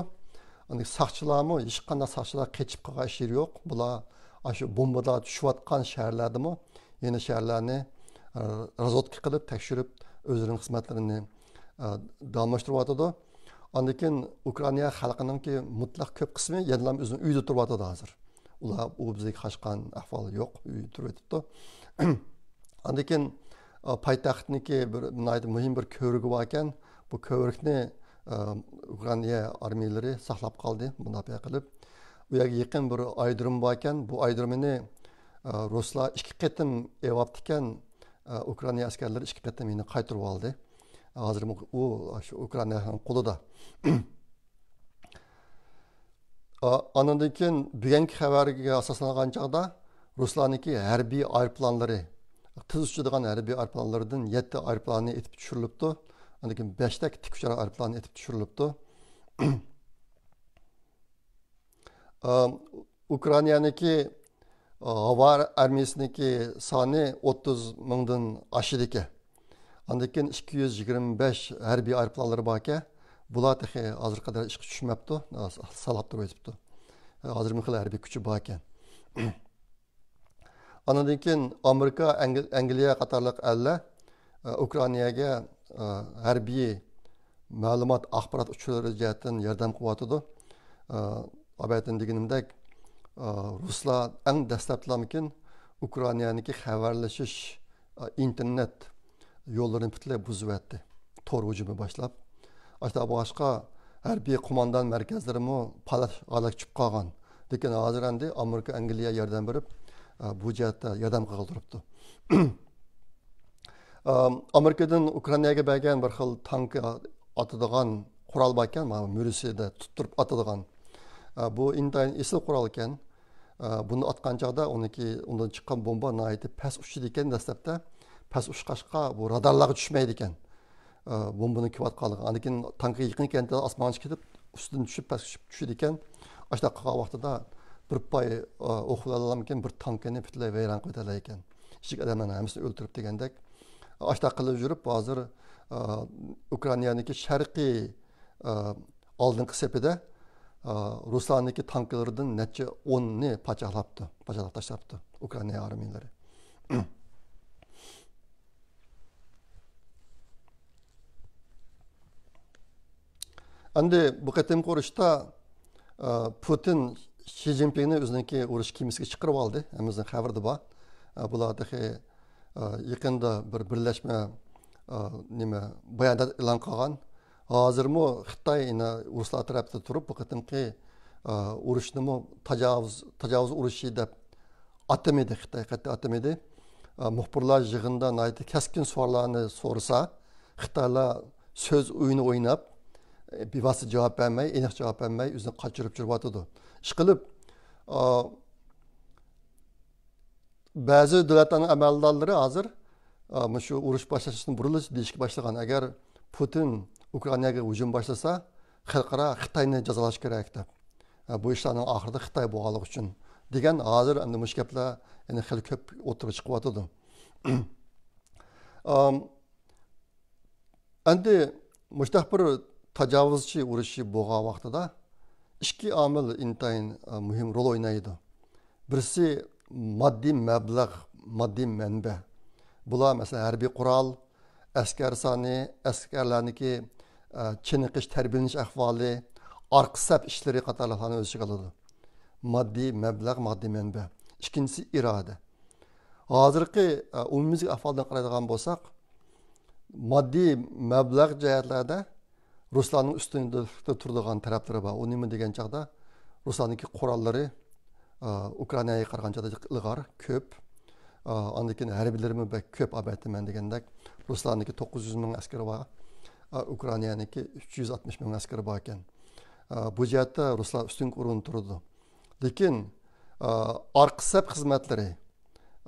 ئاندىن ساقچىلارمۇ، ھېچقانداق ساقچىلار قېچىپ قالغان ئىش يېرى يوق. بۇلار ئاشۇ بومبىلار چۈشۈۋاتقان شەھەرلەردىمۇ يەنە شەھەرلەرنى، ئە، رازۋېدكا قىلىپ، تەكشۈرۈپ، ئۆزلىرىنىڭ خىزمەتلىرىنى، ئە، داۋاملاشتۇرۇۋاتىدۇ. ئاندىن كېيىن ئۇكرائىنا خەلقىنىڭكى مۇتلەق كۆپ قىسمى يەنىلا ئۆزىنىڭ ئۆيىدە تۇرۇۋاتىدۇ ھازىر. ئۇلار ئۇ بىزگە قاچقان ئەھۋال يوق، ئۆيدە تۇرۇۋېتىپتۇ. ئاندىن كېيىن، ئە، پايتەختنىڭكى بىر ناھايىتى مۇھىم بىر كۆۋرۈكى بار ئىكەن. بۇ كۆۋرۈكنى، ئە، ئۇكرائىنا ئارمىيىلىرى ساقلاپ قالدى، مۇداپىئە قىلىپ. ئۇ يەرگە يېقىن بىر ئايرودروم بار ئىكەن. بۇ ئايرودرومنى، ئە، رۇسلار ئىككى قېتىم ئېلىۋاپتىكەن. ئە، ئۇكرائىنا ئەسكەرلىرى ئىككى قېتىم يەنە قايتۇرۇۋالدى. ھازىر ئۇ شۇ ئۇكرائىنانىڭ قولىدا. ئا-، ئانىڭدىن كېيىن بۈگۈنكى خەۋەرگە ئاساسلانغان چاغدا رۇسلارنىڭكى ھەربىي ئايروپىلانلىرى، تېز ئۇچىدىغان ھەربىي ئايروپىلانلىرىدىن يەتتە ئايروپىلانى ئېتىپ چۈشۈرۈلۈپتۇ. ئاندىن كېيىن بەشتەك تىك ئۇچار ئايروپىلانى ئېتىپ چۈشۈرۈلۈپتۇ. ئا، ئۇكرائىنانىڭكى، ئا، ھاۋا ئارمىيىسىنىڭكى سانى ئوتتۇز مىڭدىن ئاشىدىكەن. ئاندىن كېيىن ئىككى يۈز يىگىرمە بەش ھەربىي ئايروپىلانلىرى باركەن. بۇلار تېخى ھازىرغا قەدەر ئىشقا چۈشمەپتۇ، ساقلاپ تۇرۇۋېتىپتۇ. ھازىرمۇ خېلى ھەربىي كۈچى باركەن. ئاندىن كېيىن ئامېرىكا، ئەنگ-، ئەنگلىيە قاتارلىق ئەللەر، ئە، ئۇكرائىناگە، ئە، ھەربىي مەلۇمات، ئاخبارات ئۇچۇرلىرى جەھەتتىن ياردەم قىلىۋاتىدۇ. ئە، ئابەتتىن دېگىنىمدەك، ئە، رۇسلار ئەڭ دەسلەپتىلامكىن ئۇكرائىنانىڭكى خەۋەرلىشىش، ئە، ئىنتېرنېت يوللىرىنى پۈتۈنلەي بۇزۇۋەتتى. تور ھۇجۇمى باشلاپ. ئاشۇنداق بولغاچقا، ھەربىي قوماندان مەركەزلىرىمۇ پالاش ھالەتكە چۈشۈپ قالغان. لېكىن ھازىر ئەمدى ئامېرىكا، ئەنگلىيە ياردەم بېرىپ، ئە، بۇ جەھەتتە ياردەم قىلغىلى تۇرۇپتۇ. ئە، ئامېرىكىدىن ئۇكرائىناگە بەرگەن بىر خىل تانكا ئاتىدىغان قورال باركەن، مانا مۈرىسىدە تۇتتۇرۇپ ئاتىدىغان. ئە، بۇ ئىنتايىن ئېسىل قورال ئىكەن. ئە، بۇنى ئاتقان چاغدا ئۇنىڭكى، ئۇنىڭدىن چىققان بومبا ناھايىتى پەس ئۇچىدىكەن دەسلەپتە. پەس ئۇچقاچقا بۇ رادارلارغا چۈشمەيدىكەن. ئە، بومبىنى كېلىۋاتقانلىقىنى، ئاندىن كېيىن تانكا يېقىن كەنتىدە ئاسمانغا چىقىپ كېتىپ، ئۈستىدىن چۈشۈپ، پەسكە چۈشۈپ، چۈشىدىكەن. ئاشۇنداق قىلغان ۋاقتىدا بىر پاي، ئە، ئوق بىلەنمىكىن، بىر تانكىنى پۈتۈنلەي ۋەيران قىلىۋېتەلەيكەن. ئىچىدىكى ئادەملەرنىڭ ھەممىسىنى ئۆلتۈرۈپ دېگەندەك. ئاشۇنداق قىلىپ يۈرۈپ، ھازىر، ئە، ئۇكرائىنانىڭكى شەرقىي، ئە، ئالدىنقى سېپىدە، ئە، رۇسلارنىڭكى تانكىلىرىدىن نەچچە ئوننى پاچاقلاپتۇ، پاچاقلاپ تاشلاپتۇ ئۇكرائىنا ئارمىيىلىرى. ئەمدى بۇ قېتىمقى ئۇرۇشتا، ئە، پۇتىن شى جىنپىڭنى ئۆزىنىڭكى ئۇرۇش كېمىسىگە چىقىرىپ ئالدى. ھەممىمىزنىڭ خەۋىرىدە بار. ئە، بۇلار تېخى، ئە، يېقىندا بىر بىرلەشمە، ئە، نېمە، بايانات ئېلان قىلغان. ھازىرمۇ خىتاي يەنە رۇسلار تەرەپتە تۇرۇپ، بۇ قېتىمقى، ئە، ئۇرۇشنىمۇ تاجاۋۇز، تاجاۋۇز ئۇرۇشى دەپ ئاتىمىدى خىتاي، قەتئىي ئاتىمىدى. ئە، مۇخبىرلار يىغىندا ناھايىتى كەسكىن سوئاللارنى سورىسا، خىتايلار سۆز ئويۇنى ئويناپ، ئە، بىۋاسىتە جاۋاب بەرمەي، ئېنىق جاۋاب بەرمەي، ئۆزىنى قاچۇرۇپ يۈرۈۋاتىدۇ. ئىشقىلىپ، ئە، بەزى دۆلەتلەرنىڭ ئەمەلدارلىرى ھازىر، ئە، مۇشۇ ئۇرۇش باشلاشتىن بۇرۇنلا دېيىشكە باشلىغان، ئەگەر پۇتىن ئۇكرائىناگە ھۇجۇم باشلىسا، خەلقئارا خىتاينى جازالاش كېرەك دەپ. ئە، بۇ ئىشلارنىڭ ئاخىرىدا خىتاي بولغانلىقى ئۈچۈن دېگەن، ھازىر ئەمدى مۇشۇ گەپلەر يەنە خېلى كۆپ ئوتتۇرىغا چىقىۋاتىدۇ. ئام، ئەمدى مۇشۇنداق بىر تاجاۋۇزچى ئۇرۇشى بولغان ۋاقتىدا ئىككى ئامىل ئىنتايىن، ئە، مۇھىم رول ئوينايدۇ. بىرسى ماددىي مەبلەغ، ماددىي مەنبە. بۇلار، مەسىلەن، ھەربىي قورال، ئەسكەر سانى، ئەسكەرلەرنىڭكى، ئە، چېنىقىش، تەربىيەلىنىش ئەھۋالى، ئارقا سەپ ئىشلىرى قاتارلىقلارنى ئۆز ئىچىگە ئالىدۇ. ماددىي مەبلەغ، ماددىي مەنبە. ئىككىنچىسى ئىرادە. ھازىرقى، ئە، ئومۇميۈزلۈك ئەھۋالدىن قارايدىغان بولساق، ماددىي مەبلەغ جەھەتلەردە رۇسلارنىڭ ئۈستۈنلۈكتە تۇرىدىغان تەرەپلىرى بار. ئۇ نېمە دېگەن چاغدا، رۇسلارنىڭكى قوراللىرى، ئا، ئۇكرائىناغا قارىغان چاغدا ئىلغار، كۆپ. ئا، ئاندىن كېيىن ھەربىيلىرىمۇ بەك كۆپ، ئەلۋەتتە، مەن دېگەندەك، رۇسلارنىڭكى توققۇز يۈز مىڭ ئەسكىرى بار، ئا، ئۇكرائىنانىڭكى ئۈچ يۈز ئاتمىش مىڭ ئەسكىرى بار ئىكەن. ئا، بۇ جەھەتتە رۇسلار ئۈستۈنكى ئورۇندا تۇرىدۇ. لېكىن، ئا، ئارقا سەپ خىزمەتلىرى،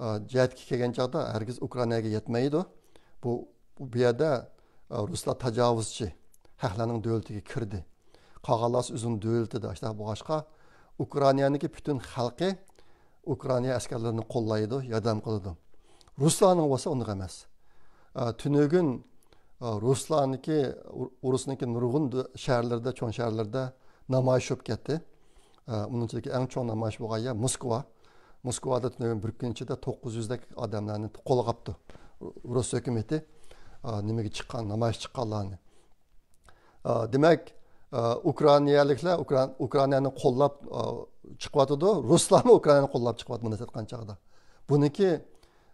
ئا، جەھەتكە كەلگەن چاغدا ھەرگىز ئۇكرائىناغا يەتمەيدۇ. بۇ، بۇ يەردە، ئا، رۇسلار تاجاۋۇزچى، ھەقلەرنىڭ دۆلىتىگە كىردى. قالغانلار ئۆزىنىڭ دۆلىتىدە. ئاشۇنداق بولغاچقا، ئۇكرائىنانىڭكى پۈتۈن خەلقى ئۇكرائىنا ئەسكەرلىرىنى قوللايدۇ، ياردەم قىلىدۇ. رۇسلارنىڭ بولسا ئۇنداق ئەمەس. ئا، تۈنۈگۈن، ئا، رۇسلارنىڭكى، ئۇ-، ئۇرۇسنىڭكى نۇرغۇن دۆ-، شەھەرلىرىدە، چوڭ شەھەرلىرىدە نامايىش بولۇپ كەتتى. ئا، ئۇنىڭ ئىچىدىكى ئەڭ چوڭ نامايىش بولغان يەر موسكۋا. موسكۋادا تۈنۈگۈن بىر كۈن ئىچىدە توققۇز يۈزدەك ئادەملەرنى قولغاپتۇ. رۇس ھۆكۈمىتى، ئا، نېمىگە چىققان، نامايىش چىققانلارنى. ئا، دېمەك، ئا، ئۇكرائىنالىكلار ئۇكرائىن-، ئۇكرائىنانى قوللاپ، ئا، چىقىۋاتىدۇ، رۇسلارمۇ ئۇكرائىنانى قوللاپ چىقىۋاتىدۇ، مۇنداق ئېيتقان چاغدا. بۇنىڭكى،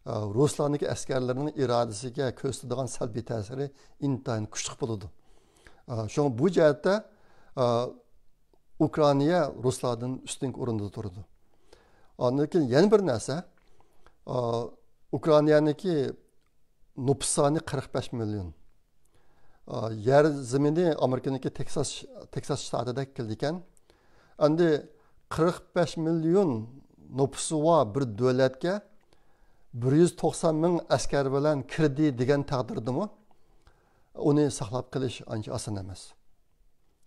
ئا، رۇسلارنىڭكى ئەسكەرلىرىنىڭ ئىرادىسىگە كۆرسىتىدىغان سەلبىي تەسىرى ئىنتايىن كۈچلۈك بولىدۇ. ئا، شۇڭا بۇ جەھەتتە، ئا، ئۇكرائىنا رۇسلاردىن ئۈستۈنكى ئورۇندا تۇرىدۇ. ئاندىن كېيىن يەنە بىر نەرسە، ئا، ئۇكرائىنانىڭكى نوپۇس سانى قىرىق بەش مىليون. ئا، يەر زېمىنى ئامېرىكىنىڭكى تېكساس، تېكساس شتاتىدا كېلىدىكەن. ئەمدى قىرىق بەش مىليون نوپۇسى بار بىر دۆلەتكە بىر يۈز توقسان مىڭ ئەسكەر بىلەن كىردى دېگەن تەقدىردىمۇ ئۇنى ساقلاپ قېلىش ئانچە ئاسان ئەمەس.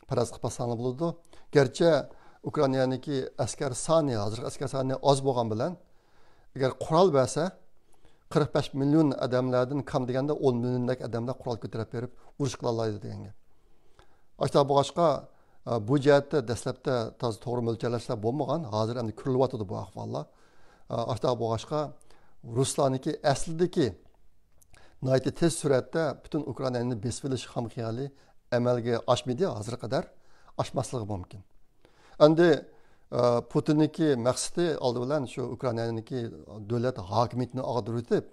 پەرەز قىلىپ باقساڭلار بولىدۇ. گەرچە ئۇكرائىنانىڭكى ئەسكەر سانى، ھازىرقى ئەسكەر سانى ئاز بولغان بىلەن، ئەگەر قورال بەرسە، قىرىق بەش مىليون ئادەملەردىن كام دېگەندە ئون مىليوندەك ئادەملەر قورال كۆتۈرۈپ بېرىپ ئۇرۇش قىلالايدۇ دېگەن گەپ. ئاشۇنداق بولغاچقا، ئە، بۇ جەھەتتە دەسلەپتە تازا توغرا مۆلچەرلەشلەر بولمىغان، ھازىر ئەمدى كۆرۈلۈۋاتىدۇ بۇ ئەھۋاللار. ئە، ئاشۇنداق بولغاچقا، رۇسلارنىڭكى ئەسلىدىكى ناھايىتى تېز سۈرئەتتە پۈتۈن ئۇكرائىنانى بېسىۋېلىش خام خىيالى ئەمەلگە ئاشمىدى، ھازىرغا قەدەر ئاشماسلىقى مۇمكىن. ئەمدى، ئە، پۇتىننىڭكى مەقسىتى ئالدى بىلەن شۇ ئۇكرائىنانىڭكى دۆلەت ھاكىمىيىتىنى ئاغدۇرۇۋېتىپ،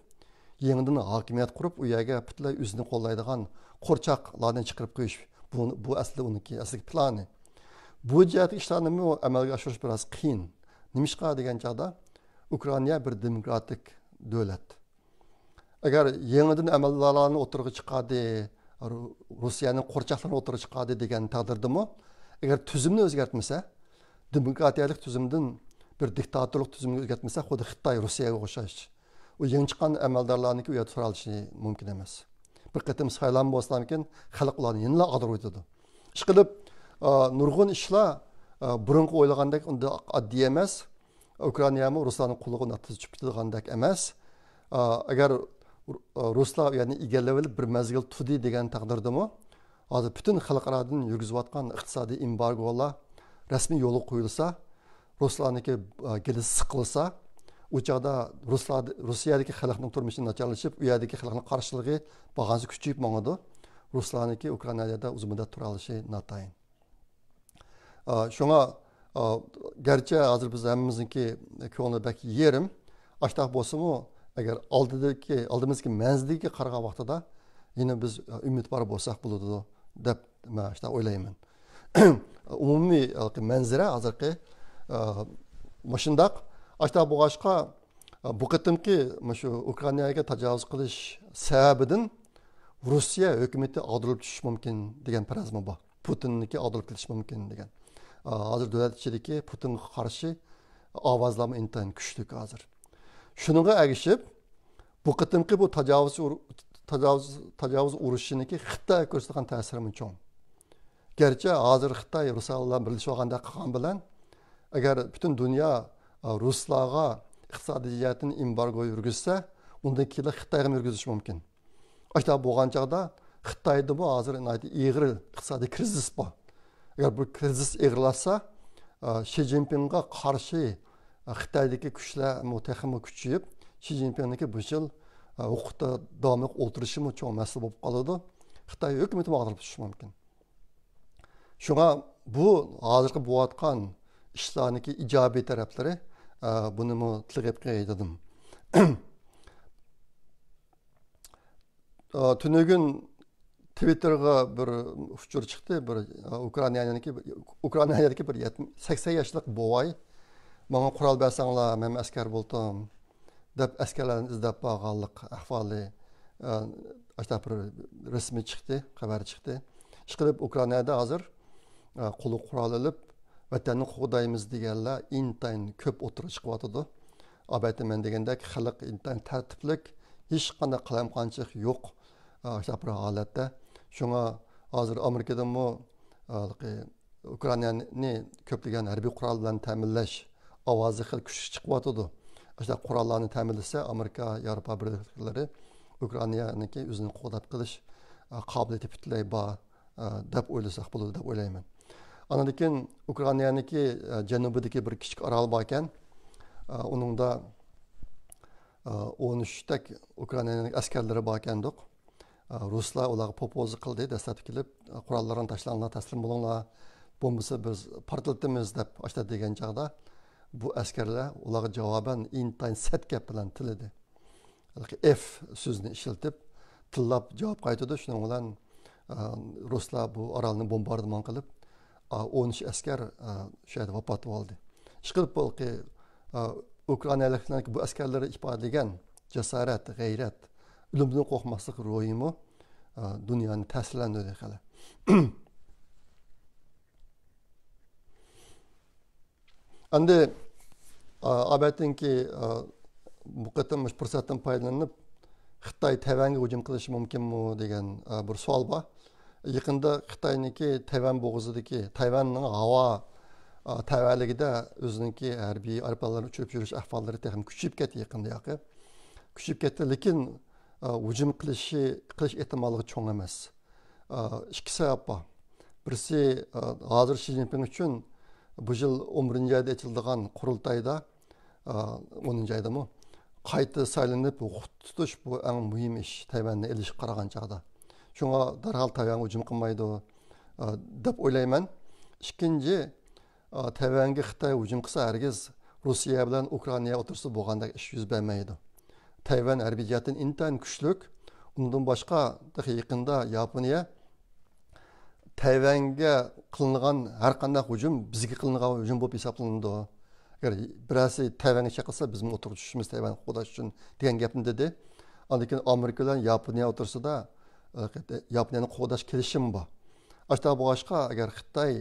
يېڭىدىن ھاكىمىيەت قۇرۇپ، ئۇ يەرگە پۈتۈنلەي ئۆزىنى قوللايدىغان قورچاقلارنى چىقىرىپ قويۇش، بۇ، بۇ ئەسلى ئۇنىڭكى ئەسلىدىكى پىلانى. بۇ جەھەتتىكى ئىشلارنىمۇ ئەمەلگە ئاشۇرۇش بىراز قىيىن. نېمىشقا دېگەن چاغدا، ئۇكرائىنا بىر دېموكراتىك دۆلەت. ئەگەر يېڭىدىن ئەمەلدارلارنى ئوتتۇرىغا چىقاردى، رۇ-، رۇسىيەنىڭ قورچاقلىرىنى ئوتتۇرىغا چىقاردى دېگەن تەقدىردىمۇ، ئەگەر تۈزۈمنى ئۆزگەرتمىسە، دېموكراتىيەلىك تۈزۈمدىن بىر دىكتاتورلۇق تۈزۈمگە ئۆزگەرتمىسە، خۇددى خىتاي، رۇسىيەگە ئوخشاش، ئۇ يېڭى چىققان ئەمەلدارلارنىڭكى ئۇ يەردە تۇرالىشى مۇمكىن ئەمەس. بىر قېتىم سايلام بولسىلامكىن، خەلق ئۇلارنى يەنىلا ئاغدۇرۇۋېتىدۇ. ئىشقىلىپ، ئا، نۇرغۇن ئىشلار، ئا، بۇرۇنقى ئويلىغاندەك ئۇنداق ئاددىي ئەمەس. ئۇكرائنامۇ رۇسلارنىڭ قولىغا ئۇنداق تېز چۈشۈپ كېتىدىغاندەك ئەمەس. ئا، ئەگەر، ئا، رۇسلار يەنە ئىگىلىۋېلىپ بىر مەزگىل تۇردى دېگەن تەقدىردىمۇ، ھازىر پۈتۈن خەلقئارادىن يۈرگۈزۈۋاتقان ئىقتىسادىي ئېمبارگولار رەسمىي يولغا قويۇلسا، رۇسلارنىڭكى، ئا، گېلىسى سىقىلسا، ئۇ چاغدا رۇسلار، رۇسىيەدىكى خەلقنىڭ تۇرمۇشى ناچارلىشىپ، ئۇ يەردىكى خەلقنىڭ قارشىلىقى بارغانسېرى كۈچىيىپ ماڭىدۇ. رۇسلارنىڭكى ئۇكرائنادا ئۇزۇن مۇددەت تۇرالىشى ناتايىن. ئا، شۇڭا، ئا، گەرچە ھازىر بىز ھەممىمىزنىڭكى كۆڭلى بەك يېرىم، ئاشتاق بولسىمۇ، ئەگەر ئالدىدىكى، ئالدىمىزدىكى مەنزىلگە قارىغان ۋاقتىدا يەنە بىز، ئا، ئۈمىدۋار بولساق بولىدۇ دەپ مەن ئاشتاق ئويلايمەن. ئومۇمىي ھالقى مەنزىرە ھازىرقى، ئا، مۇشۇنداق. ئاشتاق بولغاچقا، ئا، بۇ قېتىمقى مۇشۇ ئۇكرائناگە تاجاۋۇز قىلىش سەۋەبىدىن رۇسىيە ھۆكۈمىتى ئاغدۇرۇلۇپ چۈشۈشى مۇمكىن دېگەن پەرەزمۇ بار. پۇتىننىڭكى ئاغدۇرۇلۇپ كېتىشى مۇمكىن دېگەن. ئا، ھازىر دۆلەت ئىچىدىكى پۇتىنغا قارشى ئاۋازلارمۇ ئىنتايىن كۈچلۈك ھازىر. شۇنىڭغا ئەگىشىپ، بۇ قېتىمقى بۇ تاجاۋۇز ئۇر-، تاجاۋۇز، تاجاۋۇز ئۇرۇشىنىڭكى خىتايغا كۆرسىتىدىغان تەسىرىمۇ چوڭ. گەرچە ھازىر خىتاي رۇسلار بىلەن بىرلىشىۋالغاندەك قىلغان بىلەن، ئەگەر پۈتۈن دۇنيا، ئا، رۇسلارغا ئىقتىسادىي جەھەتتىن ئېمبارگو يۈرگۈزسە، ئۇندىن كېيىن خىتايغىمۇ يۈرگۈزۈشى مۇمكىن. ئاشۇنداق بولغان چاغدا خىتايدىمۇ ھازىر ناھايىتى ئېغىر ئىقتىسادىي كىرىزىس بار. ئەگەر بۇ كىرىزىس ئېغىرلاشسا، ئا، شى جىنپىڭغا قارشى، ئا، خىتايدىكى كۈچلەرمۇ تېخىمۇ كۈچىيىپ، شى جىنپىڭنىڭكى بۇ يىل، ئا، ھوقۇقتا داۋاملىق ئولتۇرۇشىمۇ چوڭ مەسىلە بولۇپ قالىدۇ. خىتاي ھۆكۈمىتىمۇ ئاغدۇرۇلۇپ چۈشۈشى مۇمكىن. شۇڭا بۇ ھازىرقى بولۇۋاتقان ئىشلارنىڭكى ئىجابىي تەرەپلىرى، ئا، بۇنىمۇ تىلغا ئېلىپ قوياي دېدىم. ئا، تۈنۈگۈن تىۋىتتېرغا بىر ئۇچۇر چىقتى. بىر، ئا، ئۇكرائنادىكى، ئۇكرائنادىكى بىر يەتمىش، سەكسەن ياشلىق بوۋاي، «ماڭا قورال بەرسەڭلار، مەن ئەسكەر بولتۇم» دەپ ئەسكەرلەرنى ئىزدەپ بارغانلىق ئەھۋالى، ئا، ئاشۇنداق بىر رەسمىي چىقتى، خەۋەر چىقتى. ئىشقىلىپ ئۇكرائنادا ھازىر، ئا، قولغا قورال ئېلىپ، ۋەتەننى قوغدايمىز دېگەنلەر ئىنتايىن كۆپ ئوتتۇرىغا چىقىۋاتىدۇ. ئەلۋەتتە، مەن دېگەندەك خەلق ئىنتايىن تەرتىپلىك، ھېچقانداق قالايمىقانچىلىق يوق، ئا، شۇنداق بىر ھالەتتە. شۇڭا ھازىر ئامېرىكىدىمۇ، ئا، ئۇكرائنانى كۆپلىگەن ھەربىي قورال بىلەن تەمىنلەش ئاۋازى خېلى كۈچلۈك چىقىۋاتىدۇ. ئاشۇنداق قوراللارنى تەمىنلىسە، ئامېرىكا، ياۋروپا بىرلىكلىرى ئۇكرائنانىڭكى ئۆزىنى قوغداپ قېلىش، ئا، قابىلىيىتى پۈتۈنلەي بار، ئا، دەپ ئويلىساق بولىدۇ دەپ ئويلايمەن. ئاندىن كېيىن ئۇكرائنانىڭكى، ئا، جەنۇبىدىكى بىر كىچىك ئارال باركەن. ئا، ئۇنىڭدا، ئا، ئون ئۈچتەك ئۇكرائنانىڭ ئەسكەرلىرى باركەندۇق. ئا، رۇسلار ئۇلارغا پوپوزا قىلدى، دەسلەپتە كېلىپ، «قوراللىرىڭلارنى تاشلاڭلار، تەسلىم بولۇڭلار، بولمىسا بىز پارتلىتىمىز» دەپ ئاشۇنداق دېگەن چاغدا، بۇ ئەسكەرلەر ئۇلارغا جاۋابەن ئىنتايىن سەت گەپ بىلەن تىللىدى. ھېلىقى ئېف سۆزىنى ئىشلىتىپ، تىللاپ جاۋاب قايتۇردى. شۇنىڭ بىلەن، ئا، رۇسلار بۇ ئارالنى بومباردىمان قىلىپ، ئا، ئون ئۈچ ئەسكەر، ئا، شۇ يەردە ۋاپات بولدى. ئىشقىلىپ بۇ، ئا، ئۇكرائنالىقلارنىڭ بۇ ئەسكەرلىرى ئىپادىلىگەن جاسارەت، غەيرەت، ئۆلۈمدىن قورقماسلىق روھىمۇ، ئا، دۇنيانى تەسىرلەندۈردى خېلى. ئەمدى، ئا، ئابەتتىنكى، ئا، بۇ قېتىم مۇشۇ پۇرسەتتىن پايدىلىنىپ، خىتاي تەيۋەنگە ھۇجۇم قىلىشى مۇمكىنمۇ دېگەن، ئا، بىر سوئال بار. يېقىندا خىتاينىڭكى تەيۋەن بوغۇزىدىكى، تەيۋەننىڭ ھاۋا، ئا، تەۋەلىكىدە ئۆزىنىڭكى ھەربىي ئايروپىلانلىرىنى ئۇچۇرۇپ يۈرۈش ئەھۋاللىرى تېخىمۇ كۈچىيىپ كەتتى يېقىندا ياقى. كۈچىيىپ كەتتى، لېكىن، ئا، ھۇجۇم قىلىشى، قىلىش ئېھتىماللىقى چوڭ ئەمەس. ئا، ئىككى سەۋەب بار. بىرسى، ئا، ھازىر شى جىنپىڭ ئۈچۈن بۇ يىل ئون بىرىنچى ئايدا ئېچىلىدىغان قۇرۇلتايدا، ئا، ئونىنچى ئايدىمۇ قايتا سايلىنىپ ھوقۇق تۇتۇش، بۇ ئەڭ مۇھىم ئىش، تەيۋەننى ئېلىشقا قارىغان چاغدا. شۇڭا دەرھال تەيۋەنگە ھۇجۇم قىلمايدۇ، ئا، دەپ ئويلايمەن. ئىككىنچى، ئا، تەيۋەنگە خىتاي ھۇجۇم قىلسا، ھەرگىز رۇسىيە بىلەن ئۇكرائىنا ئوتتۇرىسىدا بولغاندەك ئىش يۈز بەرمەيدۇ. تەيۋەن ھەربىي جەھەتتىن ئىنتايىن كۈچلۈك. ئۇنىڭدىن باشقا، تېخى يېقىندا ياپونىيە تەيۋەنگە قىلىنغان ھەر قانداق ھۇجۇم بىزگە قىلىنغان ھۇجۇم بولۇپ ھېسابلىنىدۇ. ئەگەر بىرەرسى تەيۋەنگە چېقىلسا، بىزمۇ ئوتتۇرىغا چۈشىمىز تەيۋەننى قوغداش ئۈچۈن دېگەن گەپنى دېدى. ئاندىن كېيىن ئامېرىكا بىلەن ياپونىيە ئوتتۇرىسىدا، ئە، ياپونىيەنى قوغداش كېلىشىمى بار. ئاشۇنداق بولغاچقا، ئەگەر خىتاي،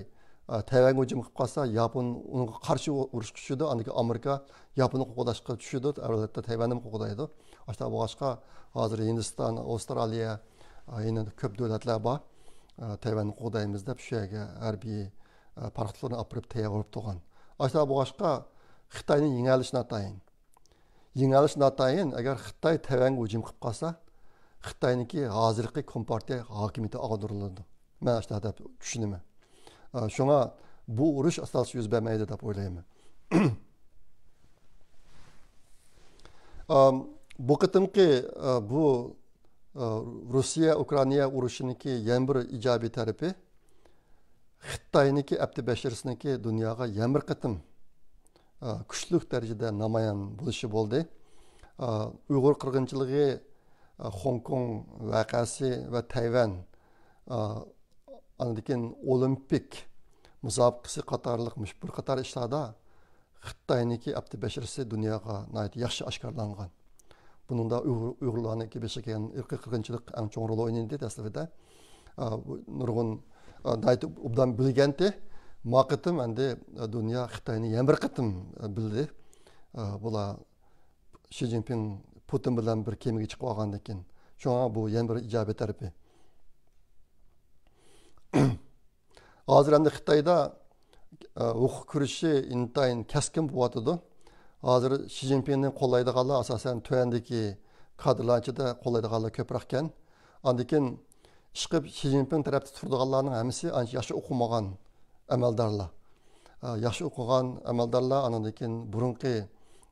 ئە، تەيۋەنگە ھۇجۇم قىلىپ قالسا، ياپون ئۇنىڭغا قارشى ئۇرۇشقا چۈشىدۇ. ئاندىن كېيىن ئامېرىكا ياپوننى قوغداشقا چۈشىدۇ. ئەلۋەتتە، تەيۋەننىمۇ قوغدايدۇ. ئاشۇنداق بولغاچقا، ھازىر ھىندىستان، ئاۋسترالىيە، ئا، يەنە كۆپ دۆلەتلەر بار. ئا، تەيۋەننى قوغدايمىز دەپ شۇ يەرگە ھەربىي، ئا، پاراخوتلارنى ئاپىرىپ تەييار بولۇپ تۇرغان. ئاشۇنداق بولغاچقا خىتاينى يېڭەلىش ناتايىن. يېڭەلىش ناتايىن، ئەگەر خىتاي تەيۋەنگە ھۇجۇم قىلىپ قالسا، خىتاينىڭكى ھازىرقى كومپارتىيە ھاكىمىيىتى ئاغدۇرۇلىدۇ. مەن ئاشۇنداق دەپ چۈشىنىمەن. ئا، شۇڭا بۇ ئۇرۇش ئاساسىي يۈز بەرمەيدۇ دەپ ئويلايمەن. ئا، بۇ قېتىمقى، ئا، بۇ، ئا، روسىيە ئۇكرائىنا ئۇرۇشىنىڭكى يەنە بىر ئىجابىي تەرىپى، خىتاينىڭكى ئەپتى بەشىرسىنىڭكى دۇنياغا يەنە بىر قېتىم، ئا، كۈچلۈك دەرىجىدە نامايان بولۇشى بولدى. ئا، ئۇيغۇر قىرغىنچىلىقى، ئا، خوڭكوڭ ۋەقەسى ۋە تەيۋەن، ئا، ئاندىن كېيىن ئولىمپىك مۇسابىقىسى قاتارلىق مۇشۇ بىر قاتار ئىشلاردا خىتاينىڭكى ئەپتى بەشىرسى دۇنياغا ناھايىتى ياخشى ئاشكارىلانغان. بۇنىڭدا ئۇيغۇر، ئۇيغۇرلارنىڭكى بېشىغا كەلگەن ئىرقىي قىرغىنچىلىق ئەڭ چوڭ رول ئوينىدى دەسلىپىدە. ئا، بۇ نۇرغۇن، ئا، ناھايىتى ئوبدان بىلگەنتى. ما قېتىم ئەمدى، ئا، دۇنيا خىتاينى يەنە بىر قېتىم، ئا، بىلدى. ئا، بۇلار شى جىنپىڭ پۇتىن بىلەن بىر كېمىگە چىقىپ ئالغاندىن كېيىن. شۇڭا بۇ يەنە بىر ئىجابىي تەرىپى. ھازىر ئەمدى خىتايدا، ئە، ھوقۇق كۈرىشى ئىنتايىن كەسكىن بولۇۋاتىدۇ. ھازىر شى جىنپىڭنى قوللايدىغانلار ئاساسەن تۆۋەندىكى كادىرلار ئىچىدە قوللايدىغانلار كۆپرەككەن. ئاندىن كېيىن ئىشقىلىپ شى جىنپىڭ تەرەپتە تۇرىدىغانلارنىڭ ھەممىسى ئانچە ياخشى ئوقۇمىغان ئەمەلدارلار. ئە، ياخشى ئوقۇغان ئەمەلدارلار، ئاندىن كېيىن بۇرۇنقى،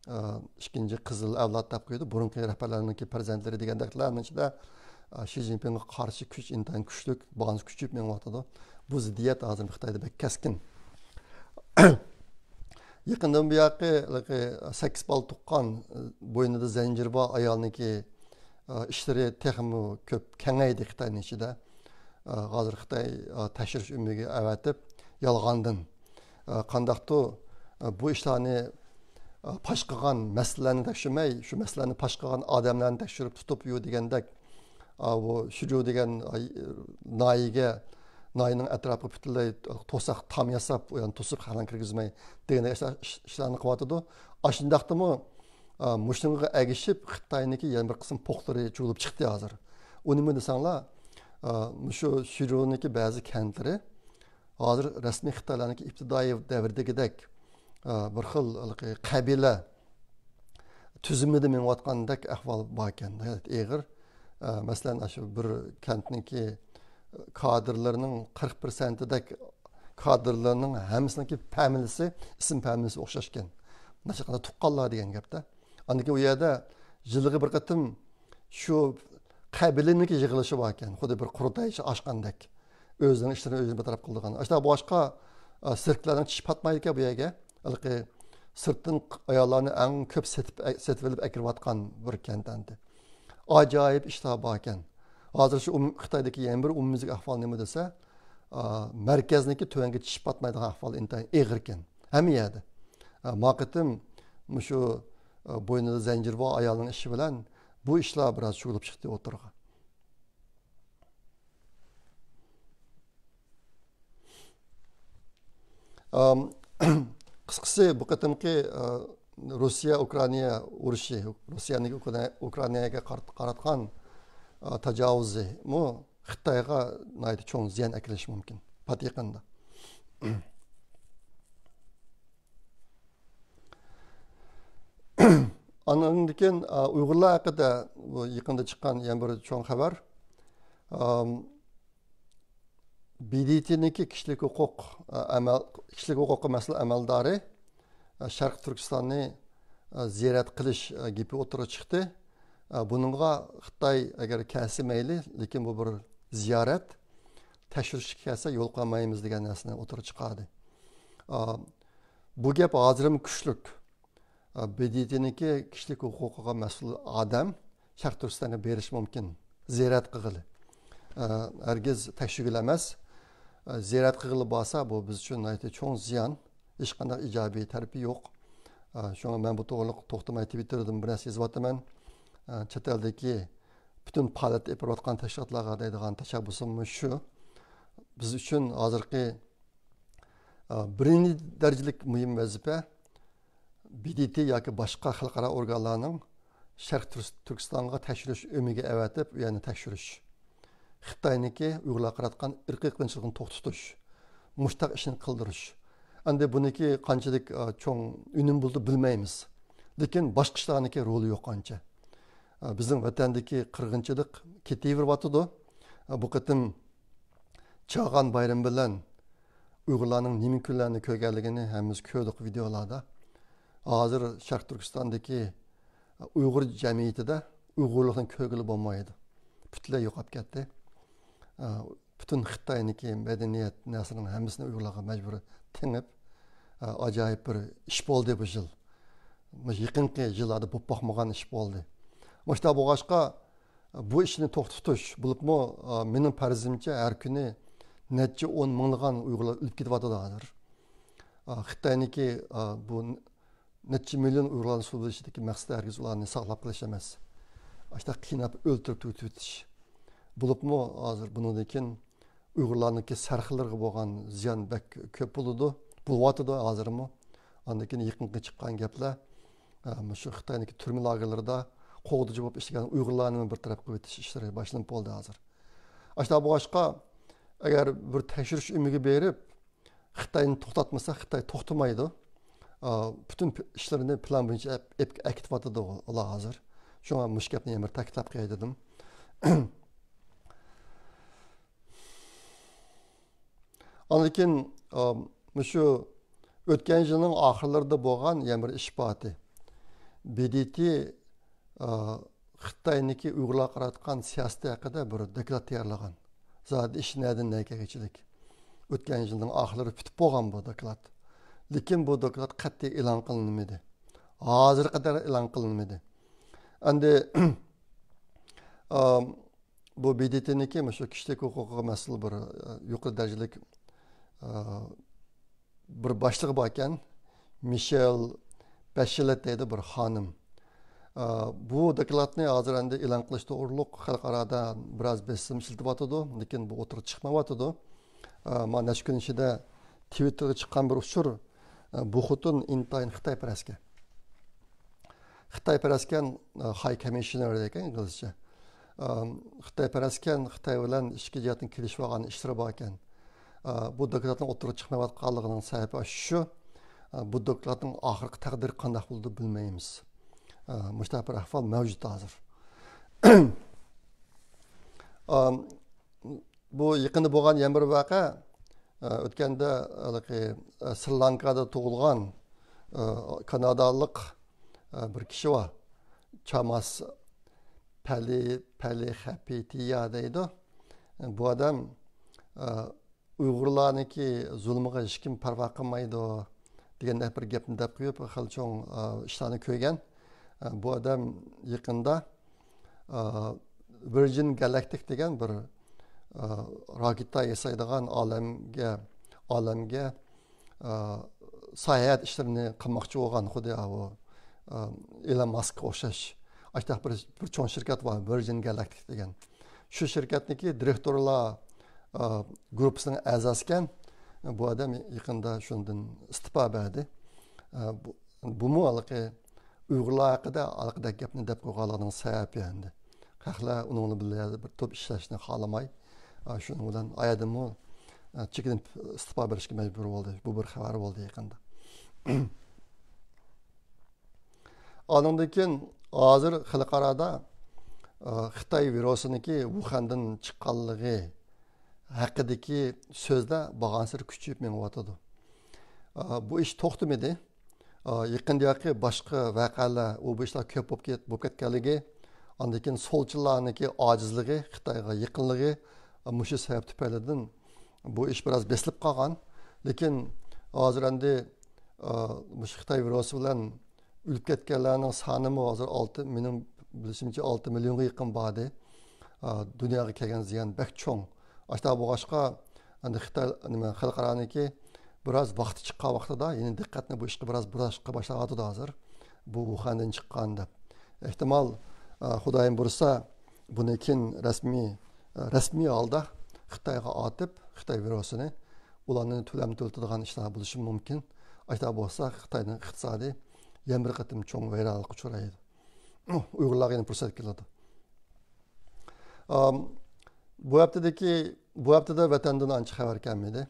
ئە، ئىككىنچى قىزىل ئەۋلاد دەپ قويىدۇ، بۇرۇنقى رەھبەرلەرنىڭكى پەرزەنتلىرى دېگەندەكلەرنىڭ ئىچىدە، ئە، شى جىنپىڭغا قارشى كۈچ ئىنتايىن كۈچلۈك، بارغانسېرى كۈچىيىپ مېڭىۋاتىدۇ. بۇ زىددىيەت ھازىر خىتايدا بەك كەسكىن. يېقىندىن بۇياقى ھېلىقى سەككىز بالا تۇغقان، ئە، بوينىدا زەنجىرى بار ئايالنىڭكى، ئە، ئىشلىرى تېخىمۇ كۆپ كېڭەيدى خىتاينىڭ ئىچىدە. ئە، ھازىر خىتاي، ئە، تەكشۈرۈش ئۈنۋىگە ئەۋەتىپ، يالغاندىن، ئە، قانداقتۇ، ئە، بۇ ئىشلارنى، ئە، پاش قىلغان مەسىلىلەرنى تەكشۈرمەي، شۇ مەسىلىلەرنى پاش قىلغان ئادەملەرنى تەكشۈرۈپ تۇتۇپ يۈر دېگەندەك، ئا، بۇ شىجۇ دېگەن، ئاي، ناھىيەگە، ناھىيەنىڭ ئەتراپىغا پۈتۈنلەي توساق تام ياساپ، ئۇ يەرنى توسۇپ، خەقلەرنى كىرگۈزمەي دېگەندەك ئىشلار، ئىش-، ئىشلارنى قىلىۋاتىدۇ. ئاشۇنداقتىمۇ، ئا، مۇشۇنىڭغا ئەگىشىپ، خىتاينىڭكى يەنە بىر قىسىم پوقلىرى چۇۋۇلۇپ چىقتى ھازىر. ئۇ نېمە دېسەڭلار، ئا، مۇشۇ شىجۇنىڭكى بەزى كەنتلىرى ھازىر رەسمىي خىتايلارنىڭكى ئىپتىدائىي دەۋردىكىدەك، ئا، بىر خىل ھېلىقى قەبىلە تۈزۈمىدە مېڭىۋاتقاندەك ئەھۋال بار ئىكەن، ناھايىتى ئېغىر. ئە، مەسىلەن، ئاشۇ بىر كەنتنىڭكى كادىرلىرىنىڭ قىرىق پىرسەنتىدەك كادىرلىرىنىڭ ھەممىسىنىڭكى فامىلىسى، ئىسىم فامىلىسى ئوخشاشكەن. ناچارقاندا تۇغقانلار دېگەن گەپتە. ئاندىن كېيىن ئۇ يەردە يىلىغا بىر قېتىم شۇ قەبىلىنىڭكى يىغىلىشى بار ئىكەن، خۇددى بىر قۇرۇلتاي ئىش ئاچقاندەك. ئۆزىنىڭ ئىشلىرىنى ئۆزى بىر تەرەپ قىلىدىغان. ئاشۇنداق بولغاچقا، ئە، سىرتلارنىڭ چىشى پاتمايدىكەن بۇ يەرگە. ھېلىقى سىرتتىن ئاياللارنى ئەڭ كۆپ سېتىپ، سېتىۋېلىپ ئەكىرىۋاتقان بىر كەنت ئەمدى. ئاجايىپ ئىشلار بار ئىكەن. ھازىر شۇ ئومۇم-، خىتايدىكى يەنە بىر ئومۇميۈزلۈك ئەھۋال نېمە دېسە، ئا، مەركەزنىڭكى تۆۋەنگە چىشى پاتمايدىغان ئەھۋال ئىنتايىن ئېغىر ئىكەن. ھەممە يەردە. ئا، ما قېتىم مۇشۇ، ئا، بوينىدا زەنجىرى بار ئايالنىڭ ئىشى بىلەن بۇ ئىشلار بىراز چۇۋۇلۇپ چىقتى ئوتتۇرىغا. ئام، قىسقىسى، بۇ قېتىمقى، ئا، روسىيە ئۇكرائىنا ئۇرۇشى، روسىيەنىڭ ئۇكرا-، ئۇكرائىناگە قارات-، قاراتقان، ئا، تاجاۋۇزىمۇ خىتايغا ناھايىتى چوڭ زىيان ئەكېلىشى مۇمكىن پات يېقىندا. ئاندىن كېيىن، ئا، ئۇيغۇرلار ھەققىدە بۇ يېقىندا چىققان يەنە بىر چوڭ خەۋەر. ئام، ب د ت نىڭكى كىشىلىك ھوقۇق، ئا، ئەمەل-، كىشىلىك ھوقۇققا مەسئۇل ئەمەلدارى، ئا، شەرقىي تۈركىستاننى، ئا، زىيارەت قىلىش، ئا، گېپى ئوتتۇرىغا چىقتى. ئا، بۇنىڭغا خىتاي ئەگەر كەلسە مەيلى، لېكىن بۇ بىر زىيارەت، تەكشۈرۈشكە كەلسە يول قويمايمىز دېگەن نەرسىنى ئوتتۇرىغا چىقاردى. ئا، بۇ گەپ ھازىرمۇ كۈچلۈك. ئا، ب د ت نىڭكى كىشىلىك ھوقۇقىغا مەسئۇل ئادەم شەرقىي تۈركىستانغا بېرىشى مۇمكىن، زىيارەت قىلغىلى. ئا، ھەرگىز تەكشۈرگىلى ئەمەس. ئا، زىيارەت قىلغىلى بارسا، بۇ بىز ئۈچۈن ناھايىتى چوڭ زىيان. ھېچقانداق ئىجابىي تەرىپى يوق. ئا، شۇڭا مەن بۇ توغرىلىق توختىماي تىۋىتتېردىمۇ بىر نەرسە يېزىۋاتىمەن. ئا، چەت ئەلدىكى پۈتۈن پائالىيەت ئېلىپ بېرىۋاتقان تەشكىلاتلارغا دەيدىغان تەشەببۇسۇم شۇ. بىز ئۈچۈن ھازىرقى، ئا، بىرىنچى دەرىجىلىك مۇھىم ۋەزىپە ب د ت ياكى باشقا خەلقئارا ئورگانلارنىڭ شەرقىي تۈرس-، تۈركىستانغا تەكشۈرۈش ئۆمىكى ئەۋەتىپ، ئۇ يەرنى تەكشۈرۈش. خىتاينىڭكى ئۇيغۇرلارغا قاراتقان ئىرقىي قىرغىنچىلىقىنى توختىتىش، مۇشتاق ئىشنى قىلدۇرۇش. ئەندى بۇنىڭكى قانچىلىك، ئا، چوڭ ئۈنۈم بولىدۇ بىلمەيمىز. لېكىن باشقا ئىشلارنىڭكى رولى يوق ئانچە. ئا، بىزنىڭ ۋەتەندىكى قىرغىنچىلىق كېتىۋېرىۋاتىدۇ. ئا، بۇ قېتىم چاغان بايرىمى بىلەن ئۇيغۇرلارنىڭ نېمە كۈنلەرنى كۆرگەنلىكىنى ھەممىمىز كۆردۇق ۋىدېئولاردا. ھازىر شەرقىي تۈركىستاندىكى ئۇيغۇر جەمئىيىتىدە ئۇيغۇرلۇقنى كۆرگىلى بولمايدۇ. پۈتۈنلەي يوقاپ كەتتى. ئە، پۈتۈن خىتاينىڭكى مەدەنىيەت نەرسىنىڭ ھەممىسىنى ئۇيغۇرلارغا مەجبۇر تېڭىپ، ئە، ئاجايىپ بىر ئىش بولدى بۇ يىل. مۇشۇ يېقىنقى يىللاردا بولۇپ باقمىغان ئىش بولدى. مۇشۇنداق بولغاچقا، بۇ ئىشنى توختىتىش، بولۇپمۇ، ئە، مېنىڭ پەرىزىمچە ھەر كۈنى نەچچە ئون مىڭلىغان ئۇيغۇرلار ئۆلۈپ كېتىۋاتىدۇ ھازىر. ئە، خىتاينىڭكى، ئە، بۇ نەچچە مىليون ئۇيغۇرلارنى سۇ بېشىدىكى مەقسىتى ھەرگىز ئۇلارنى ساقلاپ قېلىش ئەمەس. ئاشۇنداق قىيناپ ئۆلتۈرۈپ تۈگىتىۋېتىش. بولۇپمۇ ھازىر بۇنىڭدىن كېيىن ئۇيغۇرلارنىڭكى سەرخىللىرىغا بولغان زىيان بەك كۆپ بولىدۇ. بولۇۋاتىدۇ ھازىرمۇ. ئاندىن كېيىن يېقىنقى چىققان گەپلەر، ئە، مۇشۇ خىتاينىڭكى تۈرمە لاگېرلىرىدا قوغدىچى بولۇپ ئىشلىگەن ئۇيغۇرلارنى بىر تەرەپ قىلىۋېتىش ئىشلىرى باشلىنىپ بولدى ھازىر. ئاشۇنداق بولغاچقا، ئەگەر بىر تەكشۈرۈش ئۈنۈمىگە بېرىپ، خىتاينى توختاتمىسا، خىتاي توختىمايدۇ. ئا، پۈتۈن پ-، ئىشلىرىنى پىلان بويىچە ئەپ-، ئەپ-، ئەكېتىۋاتىدۇ ئۇلار ھازىر. شۇڭا مۇشۇ گەپنى يەنە بىر تەكىتلەپ قوياي دېدىم. ئاندىن كېيىن، ئا، مۇشۇ ئۆتكەن يىلنىڭ ئاخىرلىرىدا بولغان يەنە بىر ئىش بار ئىدى. بې دې تې، ئا، خىتاينىڭكى ئۇيغۇرلارغا قاراتقان سىياسىتى ھەققىدە بىر دوكلات تەييارلىغان. زادى ئىش نەدىن نەگە كەلگۈچىلىك. ئۆتكەن يىلنىڭ ئاخىرلىرى پۈتۈپ بولغان بۇ دوكلات. لېكىن بۇ دوكلات قەتئىي ئېلان قىلىنمىدى. ھازىرغا قەدەر ئېلان قىلىنمىدى. ئەندى، ئام، بۇ بې دې تېنىڭكى مۇشۇ كىشىلىك ھوقۇقىغا مەسئۇل بىر، ئە، يۇقىرى دەرىجىلىك، ئە، بىر باشلىقى باركەن، مىشېل بەشلېت دەيدۇ بىر خانىم. ئە، بۇ دوكلاتنى ھازىر ئەندى ئېلان قىلىش توغرۇلۇق خەلقئارادا بىراز بېسىم ئىشلىتىۋاتىدۇ، لېكىن بۇ ئوتتۇرىغا چىقمايۋاتىدۇ. ئە، مانا نەچچە كۈن ئىچىدە تىۋىتتېرغا چىققان بىر ئۇچۇر، ئە، بۇ خوتۇن ئىنتايىن خىتايپەرەسكەن. خىتايپەرەسكەن، ئە، خاي كومىشنېر دەيدىكەن ئىنگلىزچە. ئە، خىتايپەرەسكەن، خىتاي بىلەن ئىچكى جەھەتتىن كېلىشىۋالغان ئىشلىرى باركەن. ئە، بۇ دوكلاتنىڭ ئوتتۇرىغا چىقمايۋاتقانلىقىنىڭ سەۋەبى شۇ. ئە، بۇ دوكلاتنىڭ ئاخىرقى تەقدىرى قانداق بولىدۇ بىلمەيمىز. ئە، مۇشۇنداق بىر ئەھۋال مەۋجۇت ھازىر. ئە، بۇ يېقىندا بولغان يەنە بىر ۋەقە، ئە، ئۆتكەندە ھېلىقى، ئە، سرى لانكادا تۇغۇلغان، ئە، كانادالىق، ئە، بىر كىشى بار. چاماس پەلى، پەلى خەپىتىيا دەيدۇ. بۇ ئادەم، ئە، ئۇيغۇرلارنىڭكى زۇلمىغا ھېچكىم پەرۋا قىلمايدۇ دېگەندەك بىر گەپنى دەپ قويۇپ، خېلى چوڭ، ئە، ئىشلارنى كۆرگەن. ئە، بۇ ئادەم يېقىندا، ئە، ۋىرجىن گالاكتىك دېگەن بىر، ئە، راكېتا ياسايدىغان ئالەمگە، ئالەمگە، ئە، ساياھەت ئىشلىرىنى قىلماقچى بولغان، خۇددى ئاۋۇ، ئە، ئېلون ماسكقا ئوخشاش. ئاشۇنداق بىر، بىر چوڭ شىركەت بار، ۋىرجىن گالاكتىك دېگەن. شۇ شىركەتنىڭكى دىرېكتورلار، ئە، گۇرۇپپىسىنىڭ ئەزاسىكەن. بۇ ئادەم يېقىندا شۇندىن ئىستېپا بەردى. ئە، بۇ، بۇمۇ ھېلىقى ئۇيغۇرلار ھەققىدە ھېلىقىدەك گەپنى دەپ قويغانلىقىنىڭ سەۋەبى ئەمدى. خەقلەر ئۇنىڭ بىلەن بىر توپ ئىشلەشنى خالىماي، ئە، شۇنىڭ بىلەن ئايادىمۇ، ئە، چېكىنىپ ئىستېپا بېرىشكە مەجبۇر بولدى. بۇ بىر خەۋەر بولدى يېقىندا. ئانىڭدىن كېيىن ھازىر خەلقئارادا، ئە، خىتاي ۋىرۇسىنىڭكى ۋۇخەندىن چىققانلىقى ھەققىدىكى سۆزلەر بارغانسېرى كۈچىيىپ مېڭىۋاتىدۇ. ئە، بۇ ئىش توختىمىدى. ئە، يېقىندىياقى باشقا ۋەقەلەر، ئۇ بۇ ئىشلار كۆپ بولۇپ كەت-، بولۇپ كەتكەنلىكى، ئاندىن كېيىن سولچىلارنىڭكى ئاجىزلىقى، خىتايغا يېقىنلىقى، ئە، مۇشۇ سەۋەب تۈپەيلىدىن بۇ ئىش بىراز بېسىلىپ قالغان. لېكىن ھازىر ئەمدى، ئە، مۇشۇ خىتاي ۋىرۇسى بىلەن ئۆلۈپ كەتكەنلەرنىڭ سانىمۇ ھازىر ئالتە، مېنىڭ بىلىشىمچە ئالتە مىليونغا يېقىن باردى. ئا، دۇنياغا كەلگەن زىيان بەك چوڭ. ئاشۇنداق بولغاچقا، ئەمدى خىتاي، نېمە، خەلقئارانىڭكى بىراز ۋاقتى چىققان ۋاقتىدا يەنە دىققەتنى بۇ ئىشقا بىراز بۇراشقا باشلاۋاتىدۇ ھازىر. بۇ ۋۇخەندىن چىققان دەپ. ئېھتىمال، ئا، خۇدايىم بۇيرۇسا، بۇنى كېيىن رەسمىي، ئا، رەسمىي ھالدا خىتايغا ئاتىپ، خىتاي ۋىرۇسىنى ئۇلارنى تۆلەم تۆلىتىدىغان ئىشلار بولۇشى مۇمكىن. ئاشۇنداق بولسا، خىتاينىڭ ئىقتىسادى يەنە بىر قېتىم چوڭ ۋەيرانلىققا ئۇچرايدۇ. ئۇيغۇرلارغا يەنە پۇرسەت كېلىدۇ. ئام، بۇ ھەپتىدىكى، بۇ ھەپتىدە ۋەتەندىن ئانچە خەۋەر كەلمىدى.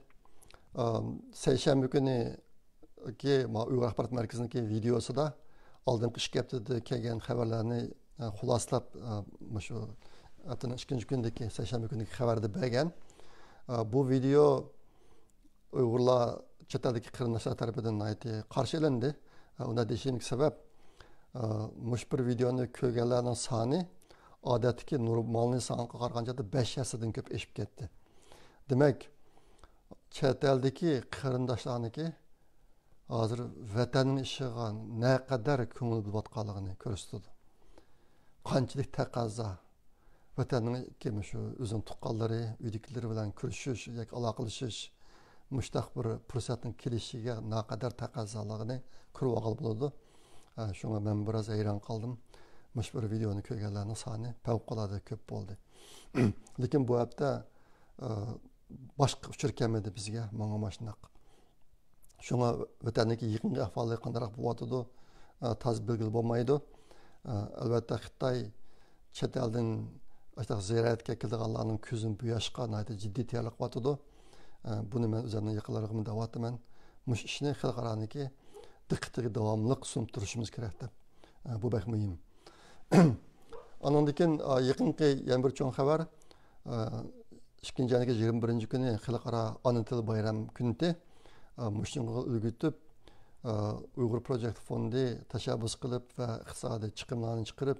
ئام، سەيشەنبە كۈنىكى ما ئۇيغۇر ئاخبارات مەركىزىنىڭكى ۋىدېئوسىدا ئالدىنقى ئىككى ھەپتىدە كەلگەن خەۋەرلەرنى، ئە، خۇلاسىلاپ، ئە، مۇشۇ ھەپتىنىڭ ئىككىنچى كۈنىدىكى، سەيشەنبە كۈنىدىكى خەۋەردە بەرگەن. ئە، بۇ ۋىدېئو ئۇيغۇرلار چەت ئەلدىكى قېرىنداشلار تەرىپىدىن ناھايىتى قارشى ئېلىندى. ئە، ئۇنداق دېيىشىمگە سەۋەب، ئە، مۇشۇ بىر ۋىدېئونى كۆرگەنلەرنىڭ سانى ئادەتتىكى نورمالنى سانغا قارىغاندا بەش ھەسسىدىن كۆپ ئېشىپ كەتتى. دېمەك، چەت ئەلدىكى قېرىنداشلارنىڭكى ھازىر ۋەتەننىڭ ئىشىغا نەقەدەر كۆڭۈل بۆلۈۋاتقانلىقىنى كۆرسىتىدۇ. قانچىلىك تەقەززا، ۋەتەننىڭكى مۇشۇ ئۆزىنىڭ تۇغقانلىرى، ئۆيدىكىلىرى بىلەن كۆرۈشۈش ياكى ئالاقىلىشىش، مۇشۇنداق بىر پۇرسەتنىڭ كېلىشىگە نەقەدەر تەقەززالىقىنى كۆرۈۋالغىلى بولىدۇ. ئە، شۇڭا مەن بىراز ھەيران قالدىم. مۇشۇ بىر ۋىدېئونى كۆرگەنلەرنىڭ سانى پەۋقۇلئاددە كۆپ بولدى. لېكىن بۇ ھەپتە، ئە، باشقا ئۇچۇر كەلمىدى بىزگە، ماڭا ماشۇنداق. شۇڭا ۋەتەندىكى يېقىنقى ئەھۋالى قانداق بولۇۋاتىدۇ، ئە، تازا بىلگىلى بولمايدۇ. ئە، ئەلۋەتتە، خىتاي چەت ئەلدىن ئاشۇنداق زىيارەتكە كېلىدىغانلارنىڭ كۆزىنى بوياشقا ناھايىتى جىددىي تەييارلىق قىلىۋاتىدۇ. ئە، بۇنى مەن ئۆزۈمنىڭ يېقىنلىرىغىمۇ دەۋاتىمەن. مۇشۇ ئىشنى خەلقئارانىڭكى دىققىتىگە داۋاملىق سۇنۇپ تۇرۇشىمىز كېرەك دەپ. ئە، بۇ بەك مۇھىم. ئانىڭدىن كېيىن، ئا، يېقىنقى يەنە بىر چوڭ خەۋەر، ئا، ئىككىنچى ئاينىڭ يىگىرمە بىرىنچى كۈنى خەلقئارا ئانا تىل بايرام كۈنى. ئا، مۇشۇنىڭغا ئۈلگە ئېتىپ، ئا، ئۇيغۇر پروجېكت فوندى تەشەببۇس قىلىپ ۋە ئىقتىسادىي چىقىملارنى چىقىرىپ،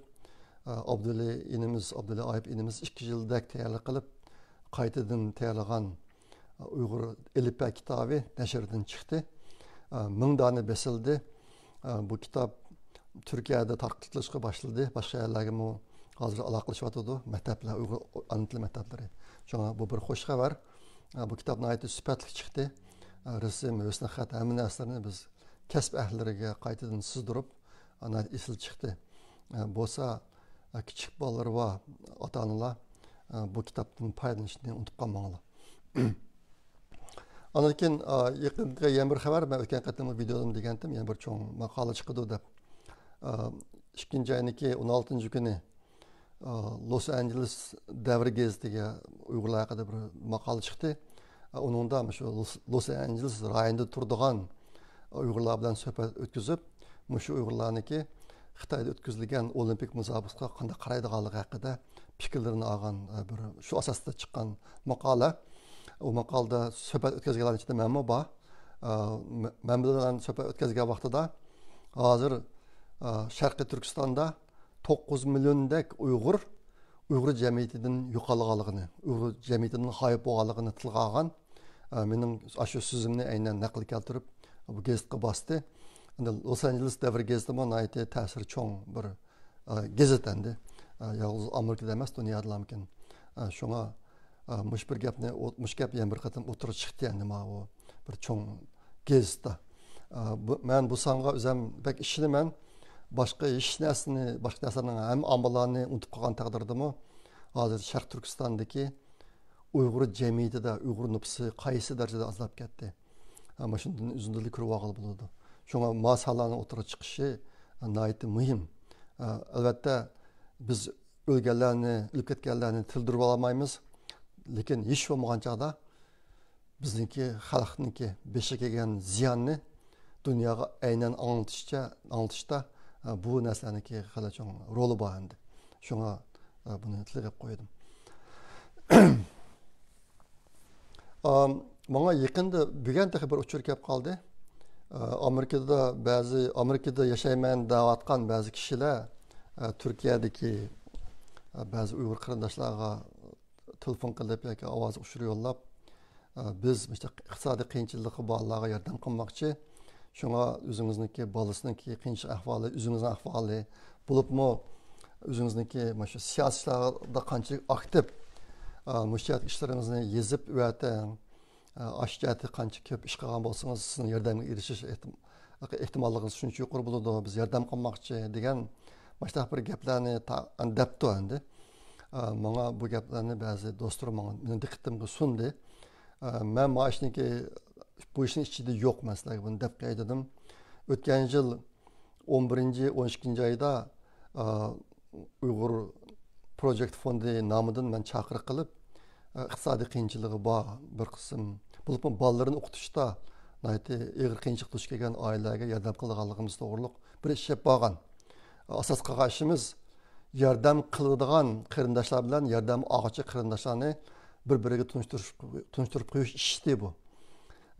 ئا، ئابدۇلى ئىنىمىز، ئابدۇلى ئايۇپ ئىنىمىز ئىككى يىلدەك تەييارلىق قىلىپ، قايتىدىن تەييارلىغان ئۇيغۇر ئېلىپبە كىتابى نەشردىن چىقتى. ئە، مىڭ دانە بېسىلدى. ئە، بۇ كىتاب تۈركىيەدە تارقىتىلىشقا باشلىدى. باشقا يەرلەرگىمۇ ھازىر ئالاقىلىشىۋاتىدۇ. مەكتەپلەر، ئۇيغۇر ئانا تىل مەكتەپلىرى. شۇڭا بۇ بىر خوش خەۋەر. ئە، بۇ كىتاب ناھايىتى سۈپەتلىك چىقتى. ئە، رەسىم، ھۆسنى خەت، ھەممە نەرسىلەرنى بىز كەسىپ ئەھلىلىرىگە قايتىدىن سىزدۇرۇپ، ناھايىتى ئېسىل چىقتى. ئە، بولسا، ئە، كىچىك بالىلىرى بار ئاتا-ئانىلار، ئە، بۇ كىتابتىن پايدىلىنىشنى ئۇنتۇپ قالماڭلار. ئاندىن كېيىن، ئە، يېقىنقى يەنە بىر خەۋەر، مەن ئۆتكەن قېتىممۇ ۋىدېودىمۇ دېگەنتىم، يەنە بىر چوڭ ماقالە چىقىدۇ دەپ. ئە، ئىككىنچى ئاينىڭكى ئون ئالتىنچى كۈنى، ئە، لوس ئانژېلېس دەۋر گېزىتىگە ئۇيغۇرلار ھەققىدە بىر ماقالە چىقتى. ئە، ئۇنىڭدا مۇشۇ لوس، لوس ئانژېلېس رايونىدا تۇرىدىغان ئۇيغۇرلار بىلەن سۆھبەت ئۆتكۈزۈپ، مۇشۇ ئۇيغۇرلارنىڭكى خىتايدا ئۆتكۈزۈلگەن ئولىمپىك مۇسابىقىسىگە قانداق قارايدىغانلىقى ھەققىدە پىكىرلىرىنى ئالغان، ئە، بىر شۇ ئاساستا چىققان ماقالە. ئۇ ماقالىدە سۆھبەت ئۆتكۈزگەنلەرنىڭ ئىچىدە مەنمۇ بار. ئە، مە-، مەن بىلەن سۆھبەت ئۆتكۈزگەن ۋاقتىدا ھازىر، ئە، شەرقىي تۈركىستاندا توققۇز مىليوندەك ئۇيغۇر، ئۇيغۇر جەمئىيىتىدىن يوقالغانلىقىنى، ئۇيغۇر جەمئىيىتىدىن غايىب بولغانلىقىنى تىلغا ئالغان. ئە، مېنىڭ ئاشۇ سۆزۈمنى ئەينەن نەقىل كەلتۈرۈپ، بۇ گېزىتكە باستى. ئەندى لوس ئانژېلېس دەۋر گېزىتىمۇ ناھايىتى تەسىرى چوڭ بىر، ئە، گېزىت ئەندى. ئە، يالغۇز ئامېرىكىدا ئەمەس، دۇنيادىلامكىن. ئە، شۇڭا، ئە، مۇشۇ بىر گەپنى، ئو-، مۇشۇ گەپ يەنە بىر قېتىم ئوتتۇرىغا چىقتى ئەندى، ماۋۇ بىر چوڭ گېزىتتا. ئە، بۇ، مەن بۇ سانغا ئۆزۈم بەك ئىشىنىمەن. باشقا ھېچ نەرسىنى، باشقا نەرسىلەرنىڭ ھەممە ئامىللارنى ئۇنتۇپ قالغان تەقدىردىمۇ، ھازىر شەرقىي تۈركىستاندىكى ئۇيغۇر جەمئىيىتىدە ئۇيغۇر نوپۇسى قايسى دەرىجىدە ئازلاپ كەتتى؟ ھە، مانا شۇندىن ئۆزىدىن كۆرۈۋالغىلى بولىدۇ. شۇڭا ما سانلارنىڭ ئوتتۇرىغا چىقىشى ناھايىتى مۇھىم. ئەلۋەتتە، بىز ئۆلگەنلەرنى، ئۆلۈپ كەتكەنلەرنى تىلدۇرۇۋالالمايمىز. لېكىن ھېچ بولمىغان چاغدا بىزنىڭكى خەلقنىڭكى بېشىغا كەلگەن زىياننى دۇنياغا ئەينەن ئاڭلىتىشچە، ئاڭلىتىشتا، ئە، بۇ نەرسىلەرنىڭكى خېلى چوڭ رولى بار ئەمدى. شۇڭا، ئە، بۇنى تىلغا ئېلىپ قويدۇم. ئام، ماڭا يېقىندا بۈگۈن تېخى بىر ئۇچۇر كەپ قالدى. ئە، ئامېرىكىدا بەزى، ئامېرىكىدا ياشايمەن دەۋاتقان بەزى كىشىلەر، ئە، تۈركىيەدىكى، ئە، بەزى ئۇيغۇر قېرىنداشلارغا تېلېفون قىلىپ ياكى ئاۋاز ئۇچۇرى يوللاپ، ئە، بىز مۇشۇنداق ئىقتىسادىي قىيىنچىلىقى بارلارغا ياردەم قىلماقچى. شۇڭا ئۆزىڭىزنىڭكى بالىسىنىڭكى قىيىنچىلىق ئەھۋالى، ئۆزىڭىزنىڭ ئەھۋالى، بولۇپمۇ ئۆزىڭىزنىڭكى مانا شۇ سىياسىي ئىشلاردا قانچىلىك ئاكتىپ، ئە، مۇشۇ جەھەتتىكى ئىشلىرىڭىزنى يېزىپ ئەۋەتىڭ. ئە، ئاشۇ جەھەتتە قانچە كۆپ ئىش قىلغان بولسىڭىز، سىزنىڭ ياردەمگە ئېرىشىش ئېھتىم-، ئېھتىماللىقىڭىز شۇنچە يۇقىرى بولىدۇ، بىز ياردەم قىلماقچى دېگەن مۇشۇنداق بىر گەپلەرنى تا-، دەپتۇ ئەمدى. ئە، ماڭا بۇ گەپلەرنى بەزى دوستلىرىم ماڭا، مېنىڭ دىققىتىمگە سۇندى. ئە، مەن ما ئىشنىڭكى، بۇ ئىشنىڭ ئىچىدە يوقمەن، سىلەرگە بۇنى دەپ قوياي دېدىم. ئۆتكەن يىل ئون بىرىنچى، ئون ئىككىنچى ئايدا، ئە، ئۇيغۇر پروجېكت فوندى نامىدىن مەن چاقىرىق قىلىپ، ئىقتىسادىي قىيىنچىلىقى بار بىر قىسىم، بولۇپمۇ بالىلىرىنى ئوقۇتۇشتا ناھايىتى ئېغىر قىيىنچىلىققا دۇچ كەلگەن ئائىلىلەرگە ياردەم قىلىدىغانلىقىمىز توغرۇلۇق بىر ئىش ئېلىپ بارغان. ئاساس قىلغان ئىشىمىز ياردەم قىلىدىغان قېرىنداشلار بىلەن ياردەم ئالغۇچى قېرىنداشلارنى بىر-بىرىگە تونۇشتۇرۇش، تونۇشتۇرۇپ قويۇش ئىشى بۇ.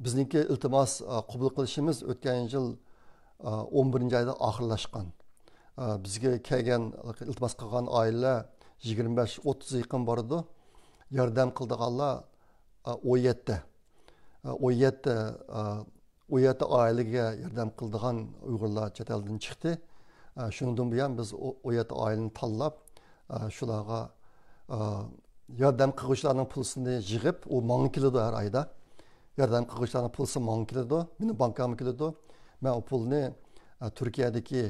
بىزنىڭكى ئىلتىماس، ئا، قوبۇل قىلىشىمىز ئۆتكەن يىل، ئا، ئون بىرىنچى ئايدا ئاخىرلاشقان. ئا، بىزگە كەلگەن، ئىلتىماس قىلغان ئائىلىلەر يىگىرمە بەش، ئوتتۇزغا يېقىن بارىدۇ. ياردەم قىلىدىغانلار، ئا، ئون يەتتە. ئا، ئون يەتتە، ئا، ئون يەتتە ئائىلىگە ياردەم قىلىدىغان ئۇيغۇرلار چەت ئەلدىن چىقتى. ئا، شۇنىڭدىن بۇيان بىز ئو-، ئون يەتتە ئائىلىنى تاللاپ، ئا، شۇلارغا، ئا، ياردەم قىلغۇچىلارنىڭ پۇلىسىنى يىغىپ، ئۇ ماڭا كېلىدۇ ھەر ئايدا. ياردەم قىلغۇچىلارنىڭ پۇلىسى ماڭا كېلىدۇ، مېنىڭ بانكامغا كېلىدۇ. مەن ئۇ پۇلنى، ئا، تۈركىيەدىكى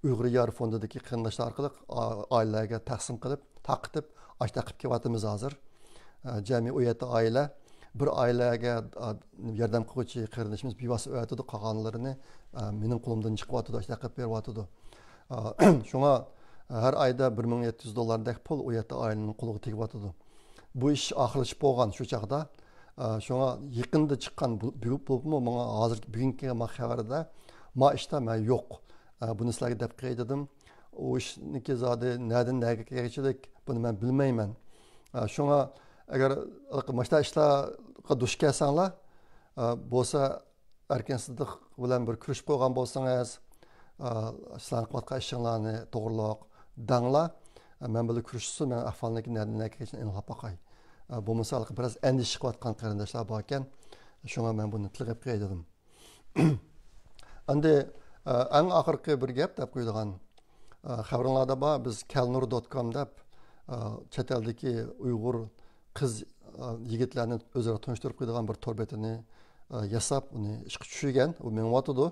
ئۇيغۇر يار فوندىدىكى قېرىنداشلار ئارقىلىق، ئا-، ئائىلىلەرگە تەقسىم قىلىپ، تارقىتىپ، ئاشۇنداق قىلىپ كېلىۋاتىمىز ھازىر. ئا، جەمئىي ئون يەتتە ئائىلە، بىر ئائىلىگە، ئا، ياردەم قىلغۇچى قېرىندىشىمىز بىۋاسىتە ئۆتىدۇ، قالغانلىرىنى، ئا، مېنىڭ قولۇمدىن چىقىۋاتىدۇ، ئاشۇنداق قىلىپ بېرىۋاتىدۇ. ئا، شۇڭا ھەر ئايدا بىر مىڭ يەتتە يۈز دوللاردەك پۇل ئون يەتتە ئائىلىنىڭ قولىغا تېگىۋاتىدۇ. بۇ ئىش ئاخىرلىشىپ بولغان شۇ چاغدا. ئا، شۇڭا يېقىندا چىققان بۇ، بۇ، بولۇپمۇ ماڭا ھازىر بۈگۈنكى ما خەۋەردە ما ئىشتا مەن يوق. ئا، بۇنى سىلەرگە دەپ قوياي دېدىم. ئۇ ئىشنىڭكى زادى نەدىن نەگە كەلگۈچىلىك، بۇنى مەن بىلمەيمەن. ئا، شۇڭا ئەگەر ماشتا ئىشلارغا دۇچ كەلسەڭلار، ئا، بولسا ئەركىن سىدىق بىلەن بىر كۆرۈشۈپ قويغان بولسىڭىز، ئا، سىلەرنىڭ قىلىۋاتقان ئىشىڭلارنى توغرىلىق دەڭلار. ئا، مەن بىلەن كۆرۈشسۇن، مەن ئەھۋالنىڭكى نەدىن نەگە كەلگۈچىنى ئېنىقلاپ باقاي. ئا، بولمىسا بىراز ئەندىشە قىلىۋاتقان قېرىنداشلار باركەن، شۇڭا مەن بۇنى تىلغا ئېلىپ قوياي دېدىم. ئەندى، ئە، ئەڭ ئاخىرقى بىر گەپ دەپ قويىدىغان، ئە، خەۋىرىڭلاردا بار، بىز كەلنۇر دوت كوم دەپ، ئە، چەت ئەلدىكى ئۇيغۇر قىز، ئە، يىگىتلەرنى ئۆزئارا تونۇشتۇرۇپ قويىدىغان بىر تور بېتىنى، ئە، ياساپ، ئۇنى ئىشقا چۈشۈرگەن. ئۇ مېڭىۋاتىدۇ.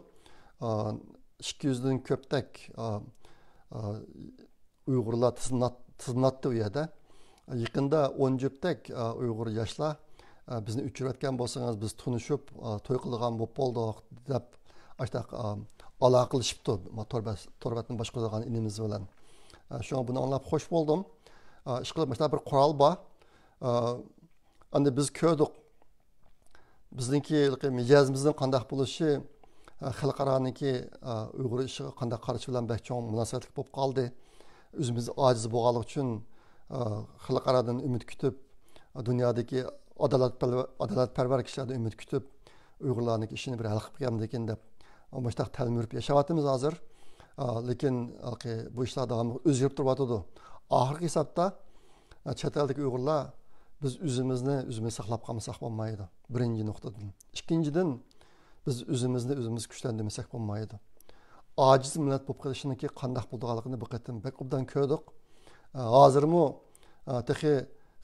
ئە، ئىككى يۈزدىن كۆپتەك، ئە، ئە، ئۇيغۇرلار تىزىملات-، تىزىملاتتى ئۇ يەردە. يېقىندا ئون جۈپتەك، ئا، ئۇيغۇر ياشلار، ئا، بىزنى ئۆچۈرۈۋەتكەن بولسىڭىز، بىز تونۇشۇپ، ئا، توي قىلىدىغان بولۇپ بولدۇق، دەپ، ئاشۇنداق، ئا، ئالاقىلىشىپتۇ، ما، تور بەت-، تور بەتنى باشقۇرىدىغان ئىنىمىز بىلەن. ئا، شۇڭا بۇنى ئاڭلاپ خوش بولدۇم. ئا، ئىشقىلىپ، مۇشۇنداق بىر قورال بار. ئا، ئەمدى بىز كۆردۇق. بىزنىڭكى مىجەزىمىزنىڭ قانداق بولۇشى، ئە، خەلقئارانىڭكى، ئە، ئۇيغۇر ئىشىغا قانداق قارىشى بىلەن بەك چوڭ مۇناسىۋەتلىك بولۇپ قالدى. ئۆزىمىز ئاجىز بولغانلىقى ئۈچۈن، ئە، خەلقئارادىن ئۈمىد كۈتۈپ، دۇنيادىكى ئادالەتپەرۋەر، ئادالەتپەرۋەر كىشىلەردىن ئۈمىد كۈتۈپ، ئۇيغۇرلارنىڭكى ئىشىنى بىر ھەل قىلىپ قويامدىكىن دەپ، مۇشۇنداق تەلمۈرۈپ ياشاۋاتىمىز ھازىر. ئە، لېكىن، ئە، بۇ ئىشلار داۋاملىق ئۆزگىرىپ تۇرۇۋاتىدۇ. ئاخىرقى ھېسابتا، چەت ئەلدىكى ئۇيغۇرلار، بىز ئۆزىمىزنى ئۆزىمىز ساقلاپ قالمىساق بولمايدۇ، بىرىنچى نۇقتىدىن. ئىككىنچىدىن، بىز ئۆزىمىزنى ئۆزىمىز كۈچلەندۈرمىسەك بولمايدۇ. ئاجىز مىللەت بولۇپ قېلىشنىڭكى قانداق بولىدىغانلىقىنى بۇ قېتىم بەك ئوبدان كۆردۇق. ھازىرمۇ، تېخى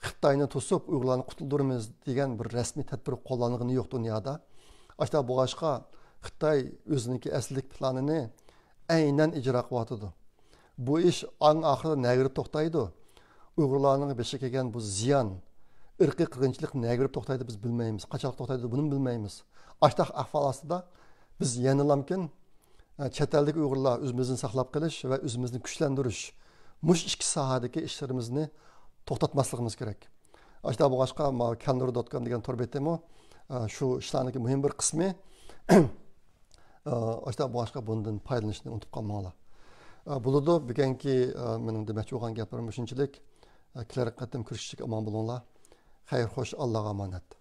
خىتاينى توسۇپ، ئۇيغۇرلارنى قۇتۇلدۇرىمىز دېگەن بىر رەسمىي تەدبىر قوللانغىنى يوق دۇنيادا. ئاشۇنداق بولغاچقا، خىتاي ئۆزىنىڭكى ئەسلىدىكى پىلانىنى ئەينەن ئىجرا قىلىۋاتىدۇ. بۇ ئىش ئەڭ ئاخىرىدا نەگىرى توختايدۇ؟ ئۇيغۇرلارنىڭ بېشىغا كەلگەن بۇ زىيان، ئىرقىي قىرغىنچىلىق نەگىرى توختايدۇ، بىز بىلمەيمىز. قاچانلىق توختايدۇ، بۇنىمۇ بىلمەيمىز. ئاشۇنداق ئەھۋال ئاستىدا بىز يەنىلامكىن، ئە، چەت ئەلدىكى ئۇيغۇرلار ئۆزىمىزنى ساقلاپ قېلىش ۋە ئۆزىمىزنى كۈچلەندۈرۈش، مۇشۇ ئىككى ساھەدىكى ئىشلىرىمىزنى توختاتماسلىقىمىز كېرەك. ئاشۇنداق بولغاچقا، ماۋۇ كەلنۇر دوت كوم دېگەن تور بېتىمۇ، ئە، شۇ ئىشلارنىڭكى مۇھىم بىر قىسمى. ئاشۇنداق بولغاچقا، بۇندىن پايدىلىنىشنى ئۇنتۇپ قالماڭلار. بولىدۇ، بۈگۈنكى مېنىڭ دېمەكچى بولغان گەپلىرىم مۇشۇنچىلىك. كېلەر قېتىم كۆرۈشكىچە ئامان بولۇڭلار. خەير، خوش، ئاللاغا ئامانەت.